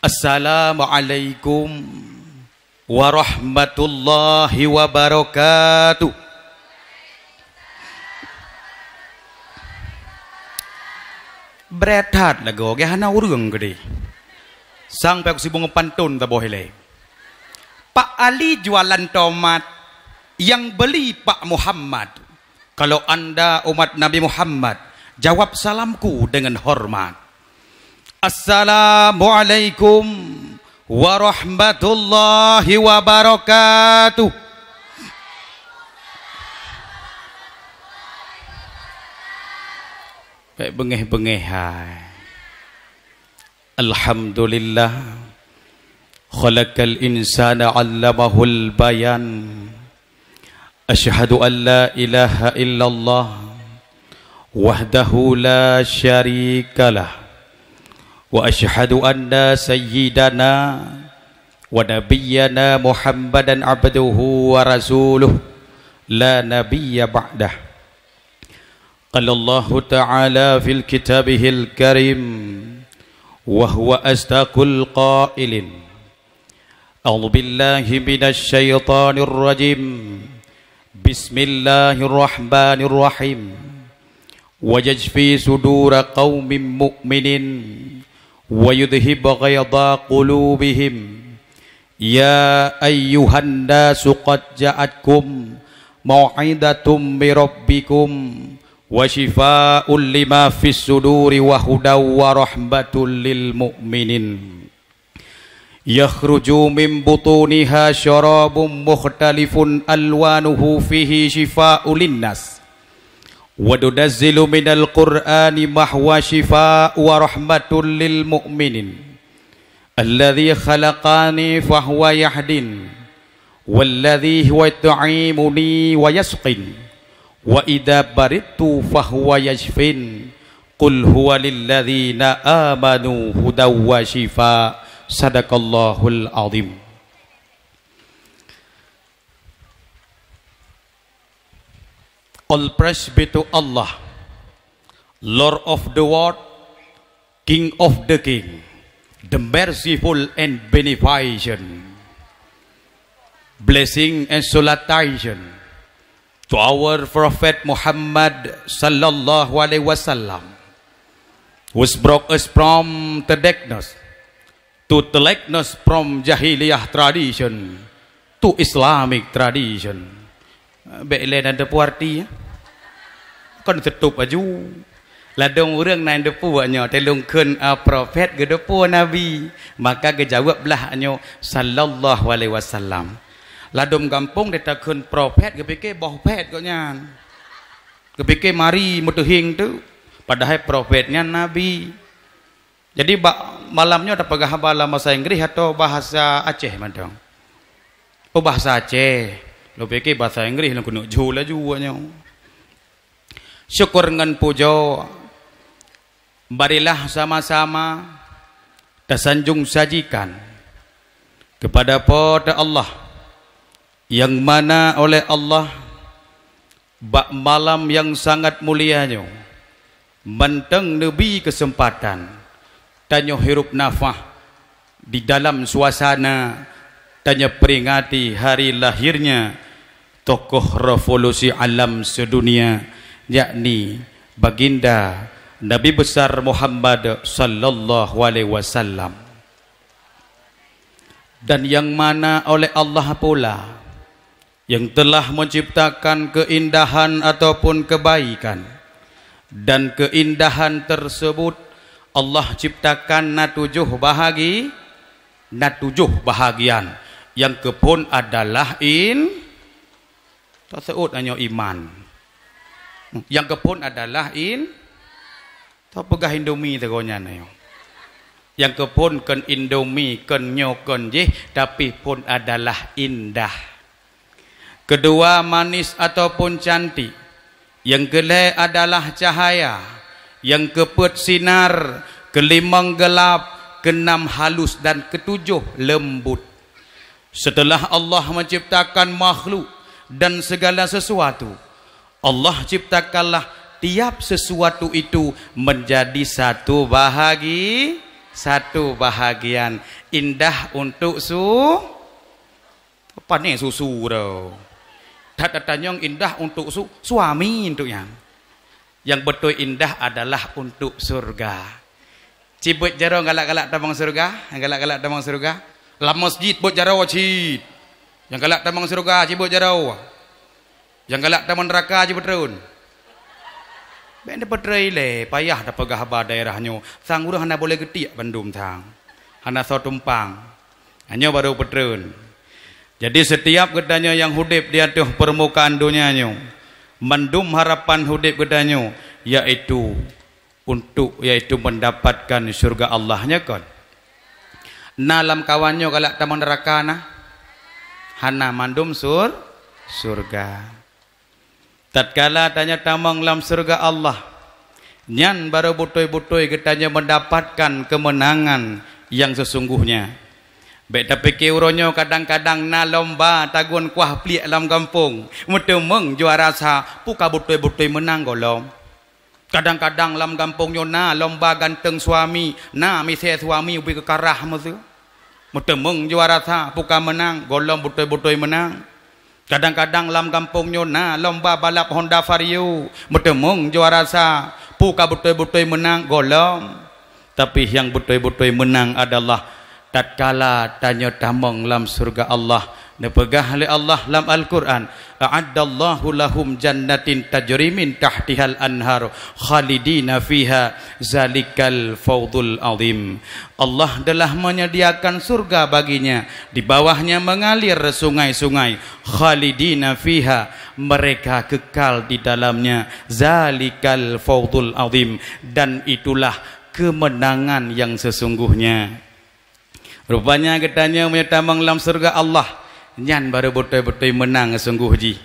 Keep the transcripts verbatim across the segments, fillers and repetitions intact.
Assalamualaikum warahmatullahi wabarakatuh. Brat that lagoe, geuh hana ureuëng keudeh. Sang payah sibong pantôn taboh ilée. Pak Ali jualan tomat, yang beli Pak Muhammad. Kalau anda umat Nabi Muhammad, jawab salamku dengan hormat. Assalamualaikum warahmatullahi wabarakatuh. Bék beungéh-beungéh hai. Alhamdulillah. Khalaqal insana 'allamahul bayan. Asyhadu an la ilaha illallah wahdahu la syarikalah. Wa asyhadu anna sayyidana wa nabiyyana Muhammadan abduhu wa rasuluh la nabiyya ba'dah. Qala Allahu ta'ala fil kitabihil karim, wa huwa asdaqul qailin. A'udzu billahi minasy syaithanir rajim. Bismillahirrahmanirrahim. Wa yashfi sudura qaumin mu'minin, wa yudhhib ghaidha qulubihim. Ya ayyuhan nasu qad ja'atkum mau'izatun mir rabbikum wa syifaa'un lima fis suduri wa hudaw wa rahmatul lil mu'minin. Yakhruju min butuniha syarabun mukhtalifun alwanuhu fihi syifaa'un linnas. Wa nunazzilu minal Qur'ani ma huwa syifaa'un wa rahmatul lil mu'minin. Alladzi khalaqani fahuwa yahdin. Walladzi huwa yut'imuni wa yasqin. Wa idza maridtu fahuwa yashfin. Qul huwa lilladzina amanu hudaw wa syifa. Sadaqallahul azim. All praise be to Allah, Lord of the world, King of the king, the merciful and beneficent. Blessing and salutation to our Prophet Muhammad sallallahu alaihi wasallam, who brought us from the darkness to the likeness, from jahiliyah tradition to Islamic tradition. Bék lé na teupeue arti, ya. Kon teutup aju. Ladôm ureuëng na teupeue nyoe, teulungkeun, ah, prophet geuteupeue nabi, maka geujaweueb lah nyoe sallallahu alaihi wasallam. Ladôm gampông teutakheun prophet geupike boh phet gobnyan. Geupike mari meuteuhieng tu, padahai prophet nyan nabi. Jadi, bak malam nyoe tapeugah haba lam bahasa Inggris atau bahasa Aceh mantong? Oh, bahasa Aceh. Lôn pike bahasa Inggris, lôn keuneuk ju laju awak nyoe. Syukur ngon pujoe, marilah sama-sama tasanjong sajikan kepada Po teu Allah, nyang mana oleh Allah bak malam nyang sangat mulia nyoe, mantong neubri keuseumpatan tanyoe hirup nafah di dalam suasana tanyoe peuringati hari lahirnya tokoh revolusi alam sedunia, yakni Baginda Nabi Besar Muhammad sallallahu alaihi wasallam. Dan nyang mana oleh Allah pula nyang telah menciptakan keuindahan ataupun kebaikan. Dan keuindahan tersebut Allah ciptakan na tujoh bahagi-, na tujoh bahagian. Nyang keuphon adalah in-, taseuôt nyoe iman. Nyang keuphon adalah in-, Tapeugah Indomie teungoh nyan nyoe. Nyang keuphon kon Indomie, kon nyoe kon jih, tapi phon adalah indah. Keudua, manis ataupun cantik. Nyang keulhée adalah cahaya. Nyang keupeuet sinar, keulimong geulab, keunam halus dan keutujoh leumbut. Setelah Allah menciptakan makhluk dan segala sesuatu, Allah ciptakanlah tiap sesuatu itu menjadi satu bahagi-, Satu bahagian indah untuk su-, pane susu tu. That tatanyong indah untuk su-, suami untuk nyang. Nyang beutôi indah adalah untuk syurga. Ci beuet jaroe galak-galak tamong syurga, galak-galak tamong syurga. Lam masjid beuet jaroe cit. Nyang galak tamong syurga ci beuet jaroe. Nyang galak tamong neuraka ci peutreun. Bék neupeutreun ilée, payah tapeugah haba daerah nyoe. Sang ureuëng hana boleh geutiek bandum sang. Hana soe tumpang. Nyoe barô peutreun. Jadi, setiap geutanyoe nyang udeb di ateueh peurmukaan donya nyoe, mandum harapan udeb geutanyoe, yaitu untuk, yaitu mendapatkan syurga Allah, nya kon? Na lamkawan nyoe galak tamong neuraka na? Hana, mandum sur-, syurga. Tatkala tanyoe tamong lam syurga Allah, nyan barô beutôi-beutôi geutanyoe mendapatkan keumeunangan nyang seusungguhnya. Bék tapike uroe nyoe kadang-kadang na lomba tagun kuah pliek lam gampông, meuteumeung juara sa, peue ka beutôi-beutôi meunang gohlom. Kadang-kadang lam gampông nyoe na lomba ganteng suami, na misé suami ubit keukarah meusu. Meuteumeung juara sa, peue ka meunang, gohlom beutôi-beutôi meunang. Kadang-kadang lam gampông nyoe na lomba balap Honda Vario, meuteumeung juara sa, peue ka beutôi-beutôi meunang, gohlom. Tapi nyang beutôi-beutôi meunang adalah tatkala tanyoe tamong lam syurga Allah. Neupeugah lé Allah lam Al-Qur'an, "A'addallahu lahum jannatin tajri min tahtihal anhar khalidina fiha zalikal fawzul azim." Allah telah menyediakan surga baginya, di bawahnya mengalir sungai-sungai, khalidina fiha, mereka kekal di dalamnya, zalikal fawzul azim, dan itulah kemenangan yang sesungguhnya. Rupanya geutanyoe meunyoe tamong lam syeuruga Allah, nyan barô beutôi-beutôi meunang sunggoh jih.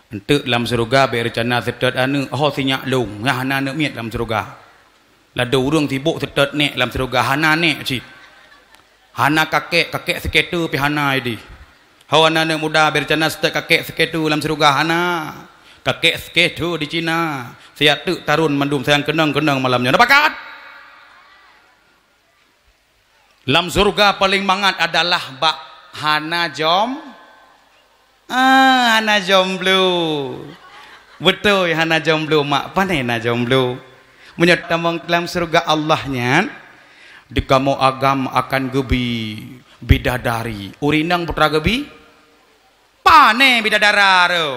Eunteuk lam syeuruga bék reuncana seutôt aneuk, ho sinyak lông, nyang hana aneuk miet lam syeuruga. Ladôm ureuëng sibôk seutôt nék lam syeuruga, hana nék cit. Hana kakek, kakek sikeue pih hana idéh. Ho hana aneuk muda bék reuncana seutôt kakek sikeue lam syeuruga, hana. Kakek sikeue di Cina, siat teuk tarôn mandum sayang keunong-keunong malam nyoe. Na pakat? Lam syeuruga paleng mangat adalah bak hana jom, ah, hana jomblo. Beutôi, hana jomblo, mak, pane na jomblo. Meunyoe tamong lam syeuruga Allah nyan, di kamoe agam akan geubi bidadari. Ureuëng inong peue teuma geubi? Pane bidadara tu?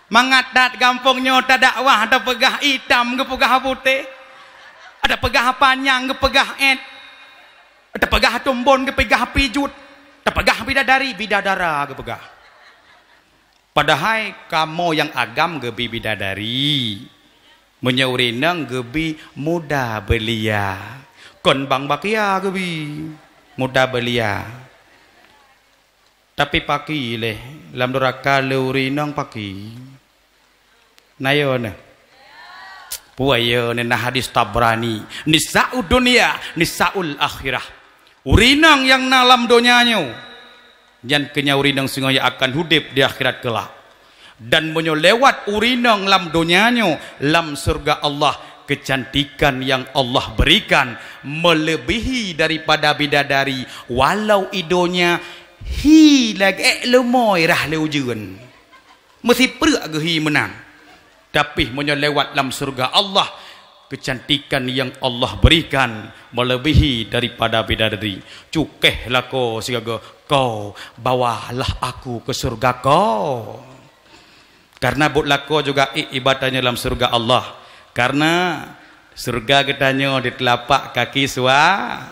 Mangat that gampông nyoe tadakwah, tapeugah itam geupeugah putéh, tapeugah panyang geupeugah ét, tapeugah tumbon geupeugah pijut, tapeugah bidadari, bidadara geupeugah. Padahai kamoe nyang agam geubi bidadari. Meunyoe ureuëng inong geubi muda belia. Kon bang bakia geubi, muda belia. Tapi paki lé, lam duraka lé ureuëng inong paki. Na yo neh. Peue yo neh, na hadis Tabrani. Nisa'ud dunya, nisa'ul akhirah. Ureuëng inong nyang na lam donya nyoe, nyan keuh nyan ureuëng inong singoh nyang akan udeb di akhirat keulak. Dan meunyoe lewat ureuëng inong lam donya nyoe, lam syeuruga Allah, keucantikan nyang Allah beurikan meuleubèhi daripada bidadari, walau i donya hi lagèe leumo rhah lé ujeuen. Meusipreuk geuhi meunan. Tapi meunyoe lewat lam syeuruga Allah, keucantikan nyang Allah beurikan meuleubèhi daripada bidadari. Cukéh lakoe sigoe-goe, "Ko, bawalah aku keu syeuruga Ko." Karena buet lakoe juga ék iba tanyoe lam syeuruga Allah. Karena syeuruga geutanyoe di teulapak kaki sua-,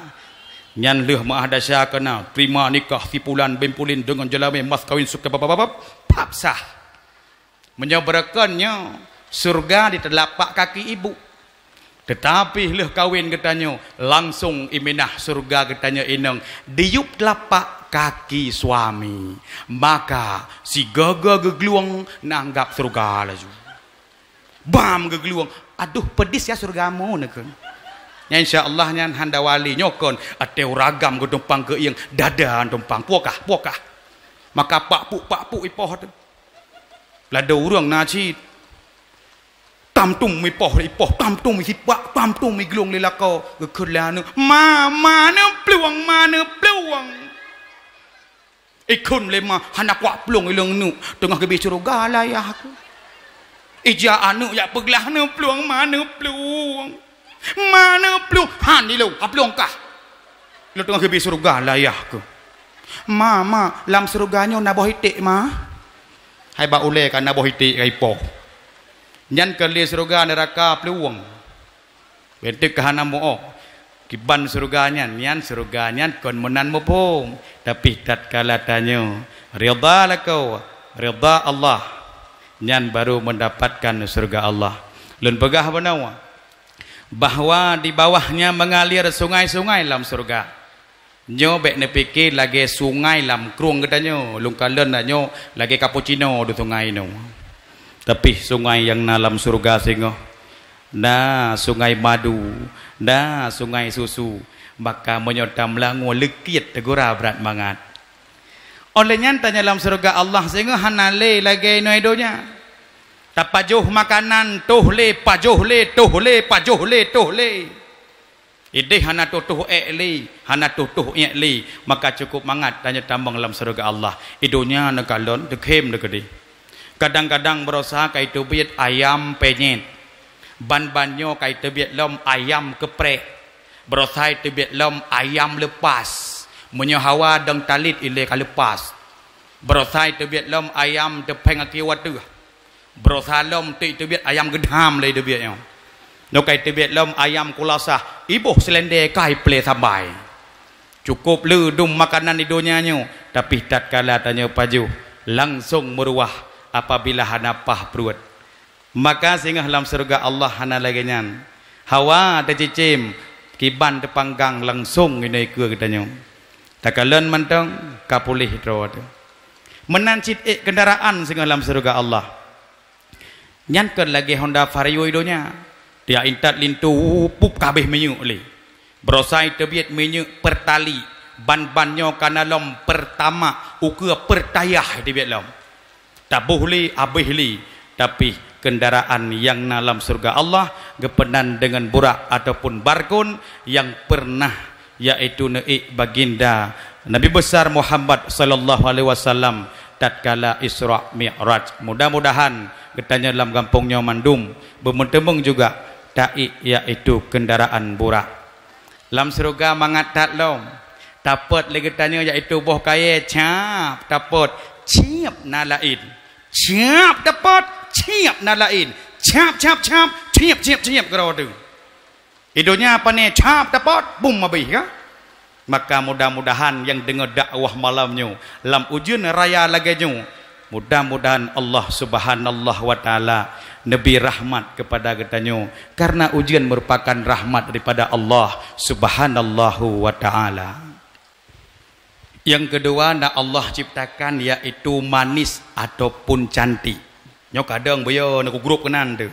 nyan lheueh meu'ah desya keunan, terima nikah si pulan bin pulan deungon jeulamèe mas kawin sukée babab-babab, pap sah. Meunyoe beureukon nyoe, syeuruga di teulapak kaki ibu. Teutapi lheueh kawin geutanyoe, langsong iminah syeuruga geutanyoe inong di yup teulapak kaki suami. Maka, sigoe-goe geuglueng neuanggab syeuruga laju. Bam geuglueng, "Aduh, peudis ya syeuruga mu," neukheun. Nyan insya Allah nyan hana wali nyoe kon, até uragam geutumpang keu ieng, dada tumpang, puakah, puakah. Maka pak puk, pak puk ipoh teuh. Ladôm ureuëng na cit. Tam tum ipoh, ipoh, tam tum isipak, tam tum iglong lé lakoe. Geukheun lé aneuk, "Ma, ma neuplueng, ma neuplueng." Ikheun lé ma, hana kuat plueng ilong neuk, teungoh geubi syeuruga layah keuh. Ija aneuk jak peuglah, "Neuplueng, ma neuplueng. Ma neuplueng." Han ilong, ka plueng kah. Ilong teungoh geubi syeuruga layah keuh. "Ma, ma, lam syeuruga nyoe na boh iték, ma." Hai bak ulée ka na boh iték ka ipoh. Nyan keu lé syeuruga, neuraka, plueng. Bentuk keuhana muoh. Kiban syeuruga nyan, nyan syeuruga nyan kon meunan muphom. Tapi tatkala tanyoe ridha lakoe, ridha Allah, nyan baru mendapatkan syeuruga Allah. Lôn peugah bunoe bahwa di bawahnya mengalir sungai-sungai lam syeuruga. Nyoe bék neupike lagée sungai lam krueng geutanyoe, lôn kalon nyoe lagée cappuccino di sungai nyoe. Tapi sungai nyang na lam syeuruga singoh, na sungai madu, na sungai susu, maka meunyoe tameulangue leukiet teugura brat mangat. Óh lheueh nyan tanyoe lam syeuruga Allah singoh hana lé lagée inoe donya. Tapajoh makanan, toh lé, pajoh lé, toh lé, pajoh lé, toh lé. Ideh hana toh-toh ék lé, hana toh-toh ék lé, maka cukup mangat tanyoe tamong lam syeuruga Allah. I donya neukalon, teukhém neukeudeh. Kadang-kadang barosa ka iteubiet ayam penyet. Ban-ban nyoe ka iteubiet lom ayam keuprek. Barosa iteubiet lom ayam leupas. Meunyoe hawa dong talit ilée ka leupas. Barosa iteubiet lom ayam teupéng aki wateuh. Barosa lom teuk teubiet ayam geudham lé teubiet nyoe. Nyoe ka teubiet lom ayam kulasah, iboh seulendé ka iplé sabai. Cukup le dum makanan di donya nyoe, tapi tatkala tanyoe pajoh, langsong meuruwah apabila hana paih pruet. Maka singoh lam syeuruga Allah hana lagée nyan. Hawa teucicém, kiban teupanggang langsong inoe keue geutanyoe. Takalon mantong ka puléh droe teuh. Meunan cit ék keundaraan singoh lam syeuruga Allah. Nyan kon lagée Honda Vario i donya. Tiak intat linto, pup, ka habéh minyeuk lé. Barosa teubiet minyeuk Pertalite, ban-ban nyoe ka na lom Pertamax, ukeue Pertayah teubiet lom. Taboh lé, habéh lé, tapi keundaraan nyang na lam syeuruga Allah geupeunan deungon burak ataupun barkon nyang pernah yaitu neuék baginda Nabi Besar Muhammad sallallahu alaihi wasallam tatkala Isra Mi'raj. Mudah-mudahan geutanyoe lam gampông nyoe mandum beumeuteumeung juga taék yaitu keundaraan burak. Lam syeuruga mangat that lom. Tapot lé geutanyoe yaitu boh kayée cap tapot, ciep na laén. Cap tapot, ciep na laén. Cap, cap, cap, ciep, ciep, ciep keudroe teuh. I donya pane cap tapot, bum habéh ka? Maka mudah-mudahan nyang deungoe dakwah malam nyoe lam ujeuen raya lagée nyoe, mudah-mudahan Allah Subhanahu wa Taala neubri rahmat keupada geutanyoe, karena ujeuen meurupakan rahmat daripada Allah Subhanahu wa Taala. Nyang keudua na Allah ciptakan yaitu manis ataupun cantik. Nyoe kadang beuyo na ku grup keunan teuh.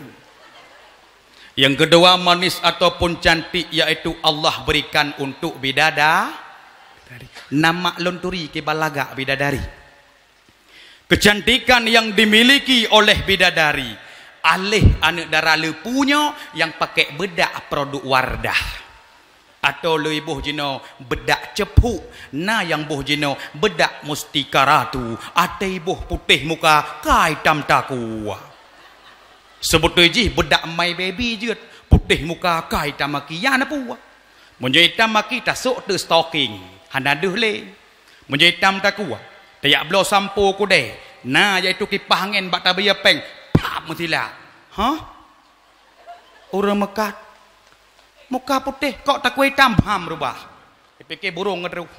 Nyang keudua manis ataupun cantik yaitu Allah berikan untuk bidada-, nama lôn turi kiban lagak bidadari. Kecantikan yang dimiliki oleh bidadari, aléh aneuk dara leupu nyoe nyang pakai beudak produk Wardah. Atau lé boh jinoe beudak ceupuk, na nyang boh jinoe beudak mustika ratu, até boh putéh muka ka itam takue. Seubeutôi jih beudak My Baby jeuet, putéh muka ka itam aki, ya na peue. Meunyoe itam aki tasok teuk stocking, hana deuh lé. Meunyoe itam takue, tajak bloe sampo kudée, na yaitu kipah angén bak tabeuya péng, pap meusilat. Hah? Ureuëng meukat, muka putéh kok takue itam, bham rubah. Dipike burông ngon ruh.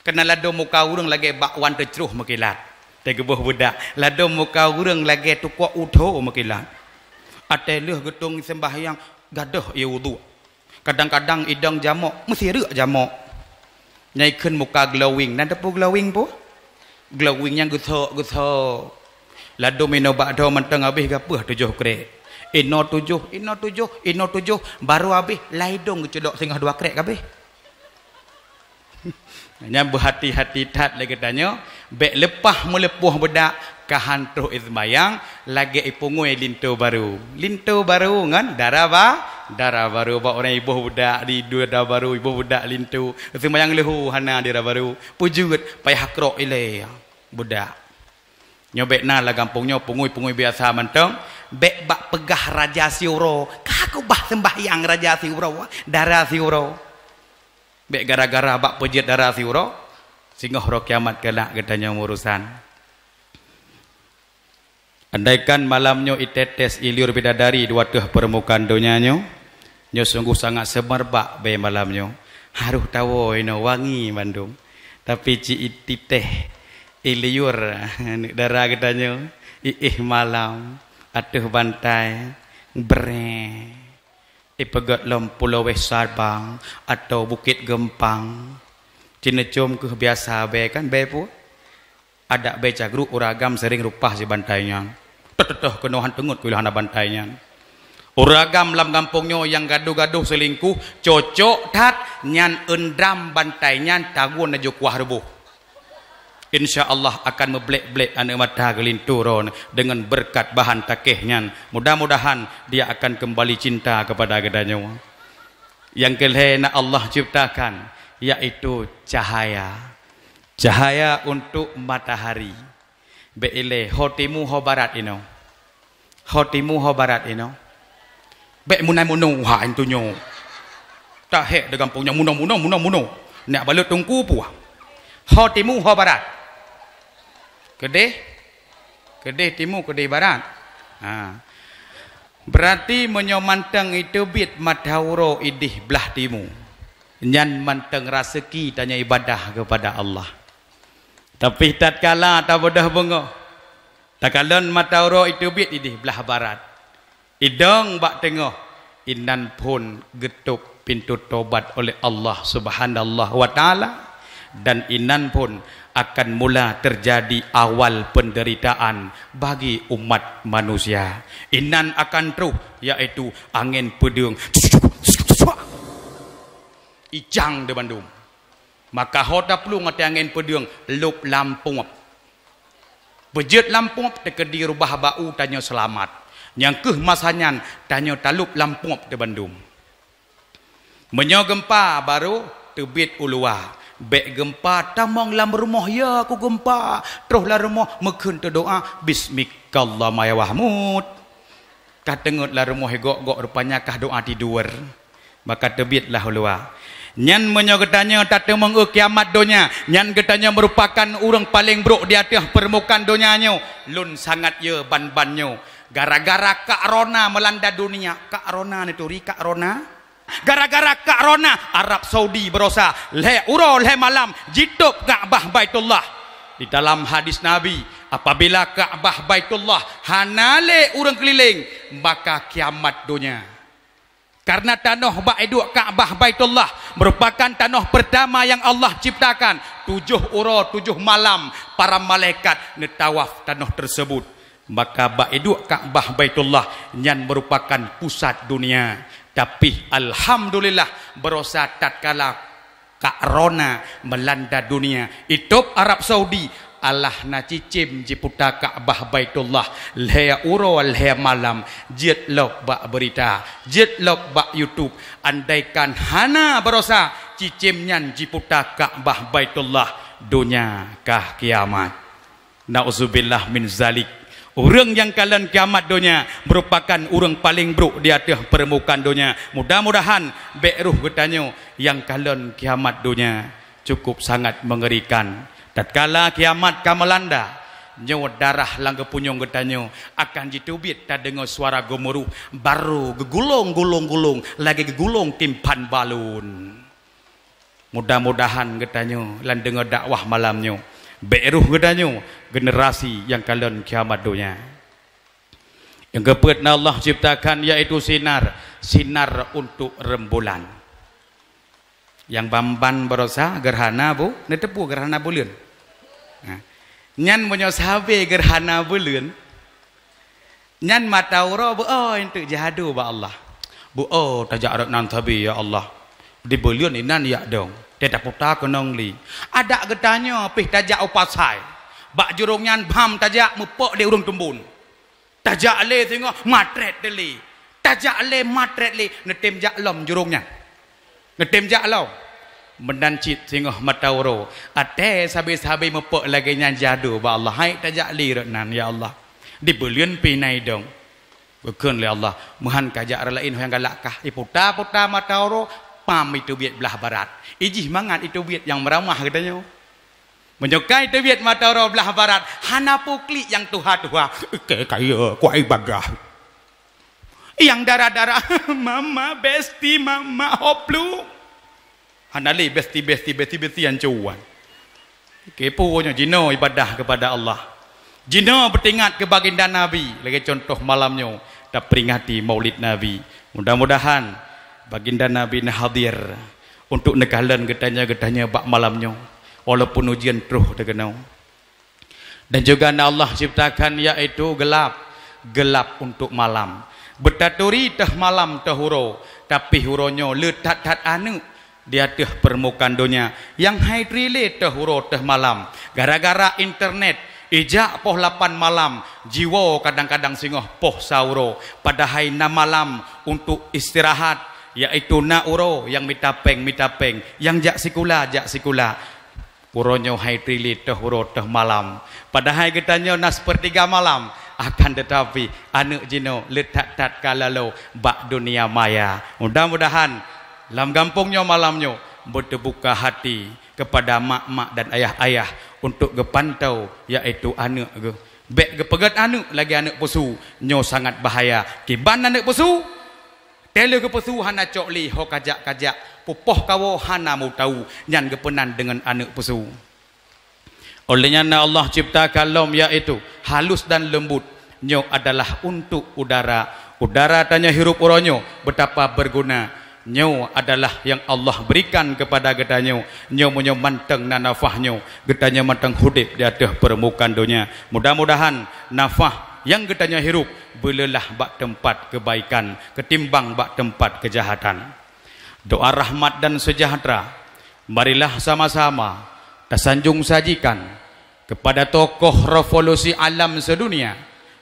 Keunan ladôm muka ureuëng lagée bakwan teucroh meukilat. Teugeubôh beudak, ladôm muka ureuëng lagée tukok utho meukilat. Até lheueh geutông sembahyang, gadôh ie uduk. Kadang-kadang idong jamok, meusireuk jamok. Nyang ikheun muka glowing, na teupeue glowing peue? Glowing nyang geusok-geusok. Ladôm inoe bak droe mantong habéh gapeuh tujoh krek. Inoe tujoh, inoe tujoh, inoe tujoh, barô habéh, lam idong geucudok singoh dua krek habéh. Nyan beuhati-hati that lé geutanyoe, bék leupah meuleupoh beudak, Ka han troh i seumayang, lagée i pungui linto barô. Linto barô ngon dara ba-, dara barô. Bak ureuëng iboh budak di dara barô, iboh budak linto. Seumayang leuhô hana dara barô. Peujeuet payah krok ilée budak. Nyoe bék na lam gampông nyoe pungui-pungui biasa mantong, bék bak peugah raja siuroe. Ka keubah seumbahyang raja siuroe, dara siuroe. Bék gara-gara bak peujeuet dara siuroe, singoh roh kiamat keunak geutanyoe urusan. Andaikan malam nyoe itetes i liur bidadari di ateueh peurmukaan donya nyoe, nyoe sungguh sangat seumeubak bée malam nyoe. Harôh tawoe inoe wangi bandum. Tapi ci ititéh i liur aneuk dara geutanyoe, iéh malam, ateueh bantai, brée. Ipeugét lom Pulo Weh Sabang atau Bukét Geumpang. Cineucom kheueh biasa bée kan bée peue? Adak bée cagruek ureuëng agam sering rupah si bantai nyan. Teuh-teuh keunoe han teungeut keu hana bantai nyan. Ureuëng agam lam gampông nyoe nyang gadoh-gadoh seulingkuh, cocok that nyan eundram bantai nyan tagun laju kuah reuboh. Insya Allah akan meublek-blek aneuk mata geulinto droe deungon beureukat bahan takéh nyan. Mudah-mudahan dia akan kembali cinta kepada geutanyoe. Nyang keulhée na Allah ciptakan, yaitu cahaya. Cahaya untuk matahari. Bék ilée ho timu ho barat inoe. Ho timu ho barat inoe. Bék munai munoe hai tunyok. Tahék di gampông nyoe munoe, munoe, munoe, munoe. Nak balut teungku puah. Ho timu ho barat. Keudeh. Keudeh timu, keudeh barat. Ha. Berarti meunyoe mantong iteubiet mata uroe ideh blah timu, nyan mantong raseuki tanyoe ibadah keupada Allah. Tapi tatkala tabeudôh beungoh, takalon mata uroe iteubiet ideh blah barat, idong bak teungoh, inan phon geutôb pintoe tobat oleh Allah Subhanahu wa Ta'ala, dan inan phon akan mula terjadi awal penderitaan bagi umat manusia. Inan akan troh, yaitu angén peudeueng, ijang di bandum. Maka ho taplueng watée angén peudeueng, lôb lam pueb. Beujeuet lam pueb teukeudi rubah bak u tanyoe seulamat. Nyang kheueh masa nyan tanyoe talôb lam pueb teuh bandum. Meunyoe geumpa barô teubiet u luwa, bék geumpa tamong lam rumoh ya ku geumpa, troh lam rumoh meukheun teudoá, bismikallahumma ya wahmud. Ka teungeut lam rumoh gok-gok rupanya kah doá tidur. Maka teubietlah u luwa. Nyan meunyoe geutanyoe tateumong eu kiamat donya, nyan geutanyoe meurupakan ureuëng paleng brok di ateueh peurmukaan donya nyoe. Lôn sangat ye ban-ban nyoe. Gara-gara kak rona meulanda dunia, kak rona neuturi kak rona. Gara-gara kak rona Arab Saudi berosa lhée uroe lhée malam jitôb Ka'bah Baitullah. Di dalam hadis Nabi, apabila Ka'bah Baitullah hana lé ureuëng keulileng, maka kiamat donya. Karena tanoh bak iduek Ka'bah Baitullah merupakan tanoh pertama yang Allah ciptakan. Tujoh uroe, tujoh malam para malaikat neutawaf tanoh tersebut. Maka bak iduek Ka'bah Baitullah nyan merupakan pusat dunia. Tapi alhamdulillah, berosa tatkala kak rona meulanda dunia, itôb Arab Saudi, alah na cicém jiputa Ka'bah Baitullah lhée uroe lhée malam, jeuet lôb bak beurita, jeuet lôb bak YouTube. Andaikan hana berosa cicém nyan jiputa Ka'bah Baitullah, donya kah kiamat. Nauzubillah min zalik. Ureuëng nyang kalon kiamat donya merupakan ureuëng paleng brok di ateueh peurmukaan donya. Mudah-mudahan bék roh geutanyoe nyang kalon kiamat donya. Cukup sangat mengerikan. Tatkala kiamat ka meulanda, nyoe darah lam geupunyueng geutanyoe akan jiteubiet tadeungoe suara geumuruh, barô geugulong-gulong-gulong lagée geugulong timphan balon. Mudah-mudahan geutanyoe lam deungoe dakwah malam nyoe, bék roh geutanyoe generasi nyang kalon kiamat donya. Nyang keupeuet na Allah ciptakan, yaitu sinar, sinar untuk rembulan. Nyang ban-ban berosa gerhana bu-, neuteupeue gerhana buleuen. Nah, nyan meunyoe sabe gerhana buleuen, nyan mata uroe beu-o enteuk jihadu bak Allah. Beu-o tajak rot nan sabe, ya Allah. Di buleuen inan yak dong. Teuh taputa keunong li. Adak geutanyoe pih tajak u pasai. Bak jurông nyan bham tajak meupok lé ureuëng teumbon. Tajak lé singoh matrét lé. Tajak lé matrét lé, neutem jak lom jurông nyan. Neutem jak lom. Meunan cit singoh mata uroe. Até sabe-sabe meupok lagée nyan jadu bak Allah. Hai tajak lé rot nan, ya Allah. Dibeuleuen pih na idong. Geukheun lé Allah, meuhan kajak rot laén ho nyang galak kah. Iputa-puta mata uroe, pam iteubiet blah barat. Ijih mangat iteubiet nyang meuramah geutanyoe. Meunyoe ka iteubiet mata uroe blah barat, hana peue klik nyang tuha-tuha. Ke kaya kuat ibadah. Nyang dara-dara, mama, besti, mama, hoplu. Hana lé besti-besti, besti-besti nyang cuan. Kipeue nyoe jinoe ibadah kepada Allah. Jinoe beutingat keu baginda Nabi, lagée contoh malam nyoe taperingati Maulid Nabi. Mudah-mudahan baginda Nabi na hadir untuk neukalon geutanyoe-geutanyoe bak malam nyoe, walaupun ujeuen troh teukeunong. Dan juga na Allah ciptakan, yaitu gelap, gelap untuk malam. Beutaturi teuh malam teuh uroe, tapi uroe nyoe le that-that aneuëk di ateueh peurmukaan donya nyang hai turi lé teuh uroe teuh malam. Gara-gara internet, ijak poh lapan malam, jiwoe kadang-kadang singoh poh sa uroe. Padahai na malam untuk istirahat, yaitu na uroe nyang mita péng, mita péng, nyang jak sikula, jak sikula. Uroe nyoe hai turi lé teuh uroe teuh malam. Padahai geutanyoe na seupeurtiga malam. Akan teutapi, aneuëk jinoe le that-that ka laloe bak dunia maya. Mudah-mudahan lam gampông nyoe malam nyoe beuteubuka hati kepada mak-mak dan ayah-ayah untuk geupantoe, yaitu aneuëk geuh. Bék geupeugét aneuëk lagée aneuëk peusu, nyoe sangat bahaya. Kiban aneuëk peusu, teuh lheueh geupeusu hana cok lé ho kajak-kajak, pupoh kawoe hana meutawu, nyan geupeunan deungon aneuëk peusu. Oleh nyan na Allah ciptakan lom, yaitu halus dan lembut. Nyoe adalah untuk udara. Udara tanyoe hirup uroe nyoe betapa berguna. Nyoe adalah yang Allah berikan kepada geutanyoe. Nyoe meunyoe mantong na nafah nyoe, geutanyoe mantong hudép di ateueh peurmukaan donya. Mudah-mudahan nafah nyang geutanyoe hirup beuleulah bak teumpat keubaikan ketimbang bak teumpat keujahatan. Doa rahmat dan seujahteura, marilah sama-sama tasanjong sajikan kepada tokoh revolusi alam seudunia,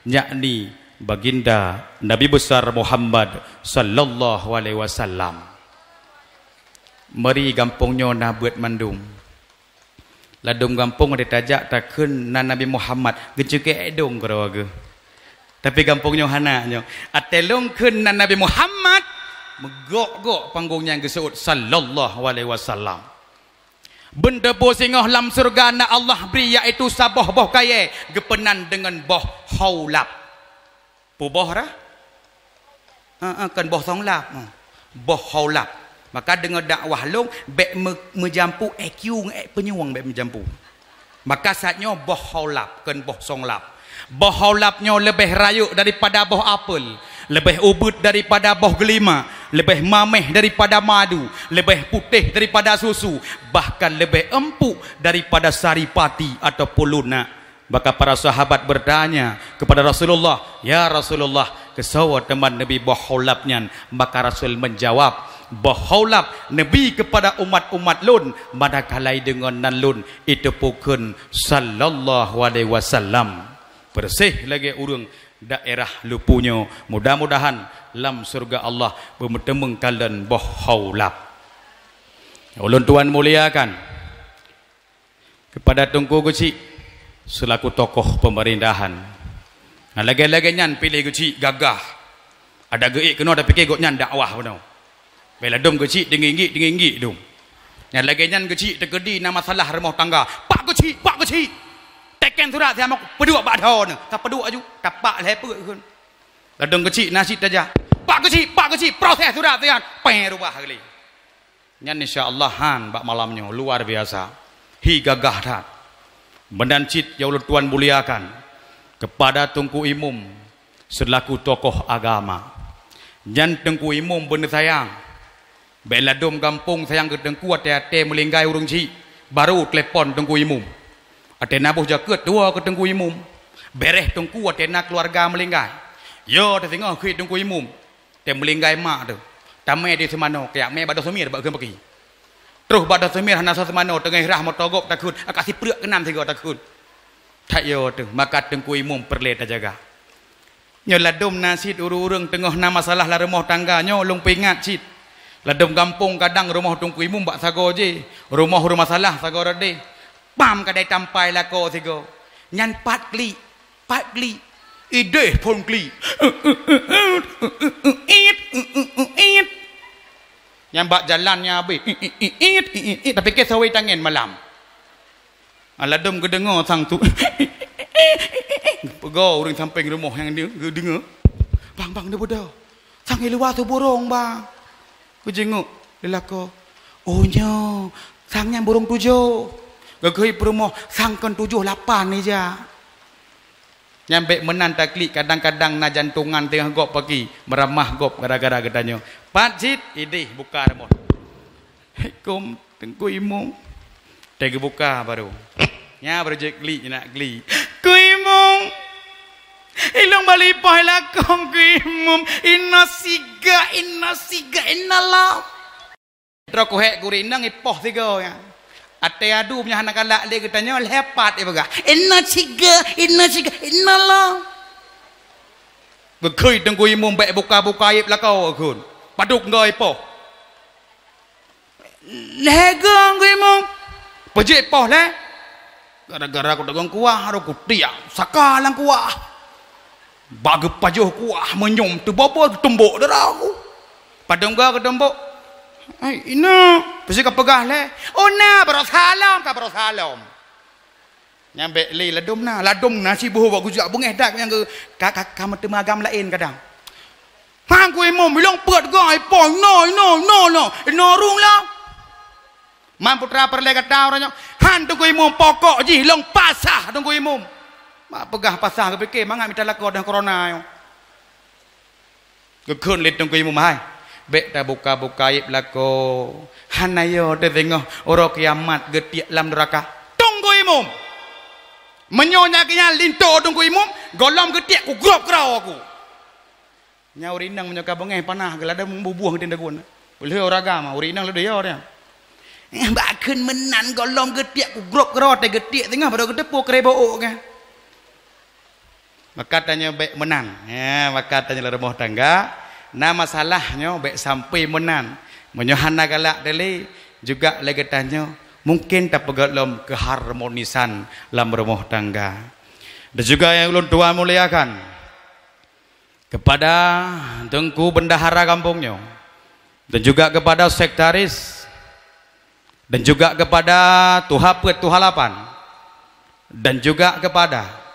yakni Baginda Nabi Besar Muhammad sallallahu alaihi wasallam. Mari gampông nyoe na beuet mandum. Ladôm gampông watée tajak takheun na Nabi Muhammad, geucukée ék dong keudroe geuh. Tapi gampông nyoe hana nyoe. Watée lôn kheun na Nabi Muhammad, meugok-gok panggong nyan geuseuôt sallallahu alaihi wasallam. Beuneuteupeu singoh lam syeuruga na Allah bri, yaitu saboh boh kayée geupeunan deungon boh haulab. Peue boh rah? Heeh, kon boh songlab. Boh haulab. Maka deungon dakwah lôn, bék me-, meujampu ék kieng, ék peunyueng bék meujampu. Maka saát nyoe boh haulab, kon boh songlab. Boh haulab nyoe leubeh rayeuk daripada boh apel, leubeh ubeuet daripada boh geulima, leubeh maméh daripada madu, leubeh putéh daripada susu, bahkan leubeh eumpuk daripada saripati ataupun lunak. Maka para sahabat bertanya kepada Rasulullah, "Ya Rasulullah, keusoe teuma neubi boh haulab nyan?" Maka Rasul menjawab, "Boh haulab neubi kepada umat-umat lôn, manakala deungon nan lôn iteupeue kheun sallallahu alaihi wasallam." Persis lagée ureuëng daerah Lupu nyoe, mudah-mudahan lam syeuruga Allah beumeuteumeung kalon boh haulab. Ulôn tuan muliakan, kepada Teungku Geuchik selaku tokoh pemerintahan. Nah, lagée-lagée nyan piléh Geuchik gagah. Ada geuék keunoe tapiké gobnyan dakwah bunoe. Bék ladôm Geuchik teunginggik-teunginggik dum. Nyang lagée nyan Geuchik teukeudi na masalah rumoh tangga. "Pak Geuchik, Pak Geuchik! Teken surat siat meukeue peuduek bak droeneuh." Ka peuduek aju, tapak lhée peuet kheun. Ladôm Geuchik na cit tajak. "Pak Geuchik, Pak Geuchik, proses surat siat." Péng rubah kali. Nyan insya Allah han bak malam nyoe luar biasa. Hi gagah that. Meunan cit nyang ulôn tuan muliakan kepada Teungku Imum selaku tokoh agama. Nyan Teungku Imum beuneusayang. Bék ladôm gampông sayang keu Teungku, até-até meulinggai ureuëng chik, baru telepon Teungku Imum. Até na boh jakeuet tuwoe keu Teungku Imum. Béréh Teungku até na keuluwarga meulinggai. Yo teusingoh kheun Teungku Imum. Tém meulinggai mak teuh. Tamé di seumanoe, kajak mé bak Doh Seumir bak kheun paki. Troh bak Doh Seumir hana soe seumanoe, teungoh rhah moto gob takheun, ka sipreuk keunan sigoe takheun. That yo teuh, maka Teungku Imum peureulée tajaga. Nyoe ladôm na cit ureuëng-ureuëng teungoh na masalah lam rumoh tangga nyoe lôn peuingat cit. Ladôm gampông kadang rumoh Teungku Imum bak sagoe jih, rumoh ureuëng masalah sagoe rot deh. Pam kadai tampai lakoe sigoe. Nyan pat klik, pat klik. Ideh phon klik. Nyan bak jalan nyan habéh. Tapi ke sawi tangen malam. Ah, ladôm geudeungoe sang tu. Geupeugah ureuëng sampéng rumoh nyang geudeungoe. "Bang, bang, neubeudôh. Sang i luwa tu burông, bang." Geujingok lé lakoe. "Oh, nyoe. Sang nyan burông tujoh." Geukheun peurumoh, "Sang kon tujoh, lapan ija." Nyan bék meunan taklik, kadang-kadang na jantungan teungoh gob paki, meuramah gob gara-gara geutanyoe. Pat cit, ideh buka rumoh. "Assalamualaikum, Teungku Imum." Teuh geubuka baru. Nya baru jeuet klik, nak klik. "Ku Imum. Ilong bali poh lakoe, Ku Imum. Inna siga, inna siga, inna lam." Troh kuhek guri inong ipoh sigoe nyan. Até adu meunyoe hana galak lé geutanyoe lhée pat ipeugah. "Inna siga, inna siga, inna lam." Geukheun Teungku Imum bék buka-buka aib lakoe geukheun. Padub goe ipoh. "Lhée goe, Teungku Imum." Peujeuet poh lé. Gara-gara ku dagang kuah, aro kutiak saka lam kuah. Bak geupajoh kuah meunyum teubobo geutumbok dara ku. Padum ga geutumbok. "Hai, ina, peusi ka peugah lé." "Oh, na, baroe salom, ka baroe salom." Nyan bék lé ladôm na, ladôm na siboh bak gujak beungéh dak nyang geu-, ka, ka, ka meuteumé agam laén kadang. "Han Ku Imum, ilong peuet goe ipoh, ino, ino, ino, ino, ino rung lom." Man putra peureulée gata uroe nyoe, "Han Teungku Imum, pokok jih lôn pasah Teungku Imum." Mak peugah pasah geupike mangat mita lakoe deuh korona nyoe. Geukheun lé Teungku Imum, "Hai, bék tabuka-buka aib lakoe. Hana yo teuh singoh uroe kiamat geutiek lam nuraka." Teungku Imum. Meunyoe nyan keuh nyan linto Teungku Imum, gohlom geutiek kugrob keudroe ku. Nyan ureuëng inong meunyoe ka beungéh panah geuladôm bubuih geutem dagun. Peulheueh ureuëng agam, ureuëng inong ladôm yo dia. "Eh, bak kheun meunan gohlom geutiek kugrob keudroe teuh geutiek teungoh baru geuteupeue keureubo ôk kan." Maka tanyoe bék meunan. Ya, maka tanyoe lam rumoh tangga, na masalah nyoe bék sampai meunan. Meunyoe hana galak teuh lé, juga lagée tanyoe, mungkin tapeugét lom keuharmonisan lam rumoh tangga. Dan juga nyang ulôn tuan muliakan, kepada Teungku Bendahara gampông nyoe, dan juga kepada sekretaris, dan juga kepada tuha peuet, tuha lapan, dan juga kepada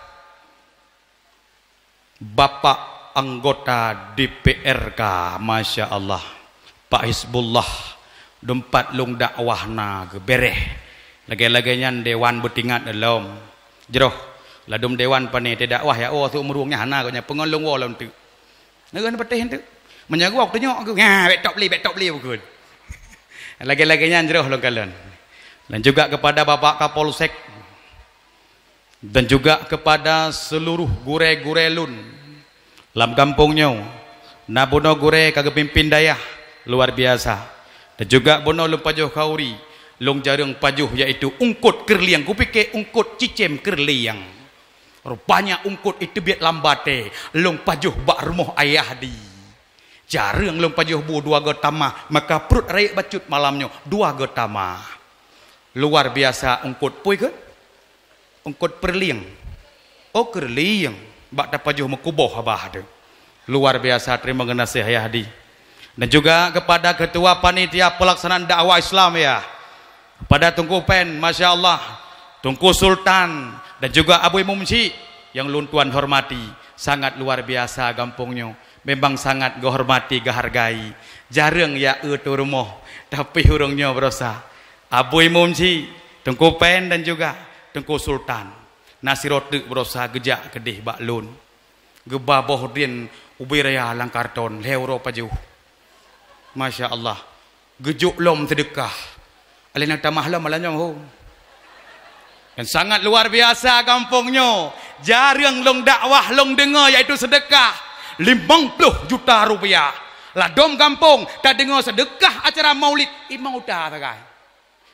Bapak anggota D P R K, masya Allah, Pak Hizbullah, dumpat lôn dakwah na geubeureh. Lagée-lagée nyan dewan beutingat lom. Jroh, ladum dewan pane teudakwah ya, oh, su meurung nyan hana geuh nyan peungon lôn woe lom teuk. Ngon patéh teuk. Meunyoe geuh waktu nyoe geuh, "Nya, bék top lé, bék top lé," bukon. Lagée-lagée nyan jroh lôn kalon. Dan juga kepada Bapak Kapolsek, dan juga kepada seluruh gurée-gurée lôn lam gampông nyoe, na bunoe gurée ka geupimpin dayah luar biasa, dan juga bunoe lôn pajoh khauri, lôn jareueng pajoh, yaitu eungkôt keureulieng. Kupike eungkôt cicém keureulieng. Rupanya eungkôt iteubiet lam batée, lôn pajoh bak rumoh ayah di. Jareueng lôn pajoh bu dua go tamah, maka pruet rayeuk bacut malam nyoe dua go tamah. Luar biasa eungkôt, peue kheun? Eungkôt peureulieng. Oh, keureulieng. Bak tapajoh meukuboh abah teuh. Luar biasa, terima kasih, Ayah Di. Dan juga kepada Ketua Panitia Pelaksanaan Dakwah Islam, ya. Kepada Teungku Pen, masya Allah. Teungku Sultan, dan juga Abu Imum Syik yang lôn tuan hormati. Sangat luar biasa gampông nyoe. Memang sangat geuhormati, geuhargai. Jareueng ya eu teuh rumoh, tapi ureueng nyoe barosa. Abu Imum Syik, Teungku Pen dan juga Teungku Sultan. Na sidroe teuk barosa geujak keudeh bak lôn. Geuba boh drien ubé raya lam karton, lhée uroe pajoh. Masya Allah. Geujok lom seudeukah. Aléh na tamah lom malam nyoe, ho. Dan sangat luar biasa gampông nyoe. Jareueng lôn dakwah lôn deungoe, yaitu seudeukah limong ploh juta rupiah. Ladom gampông tadeungoe seudeukah acara maulid, limong juta sagai.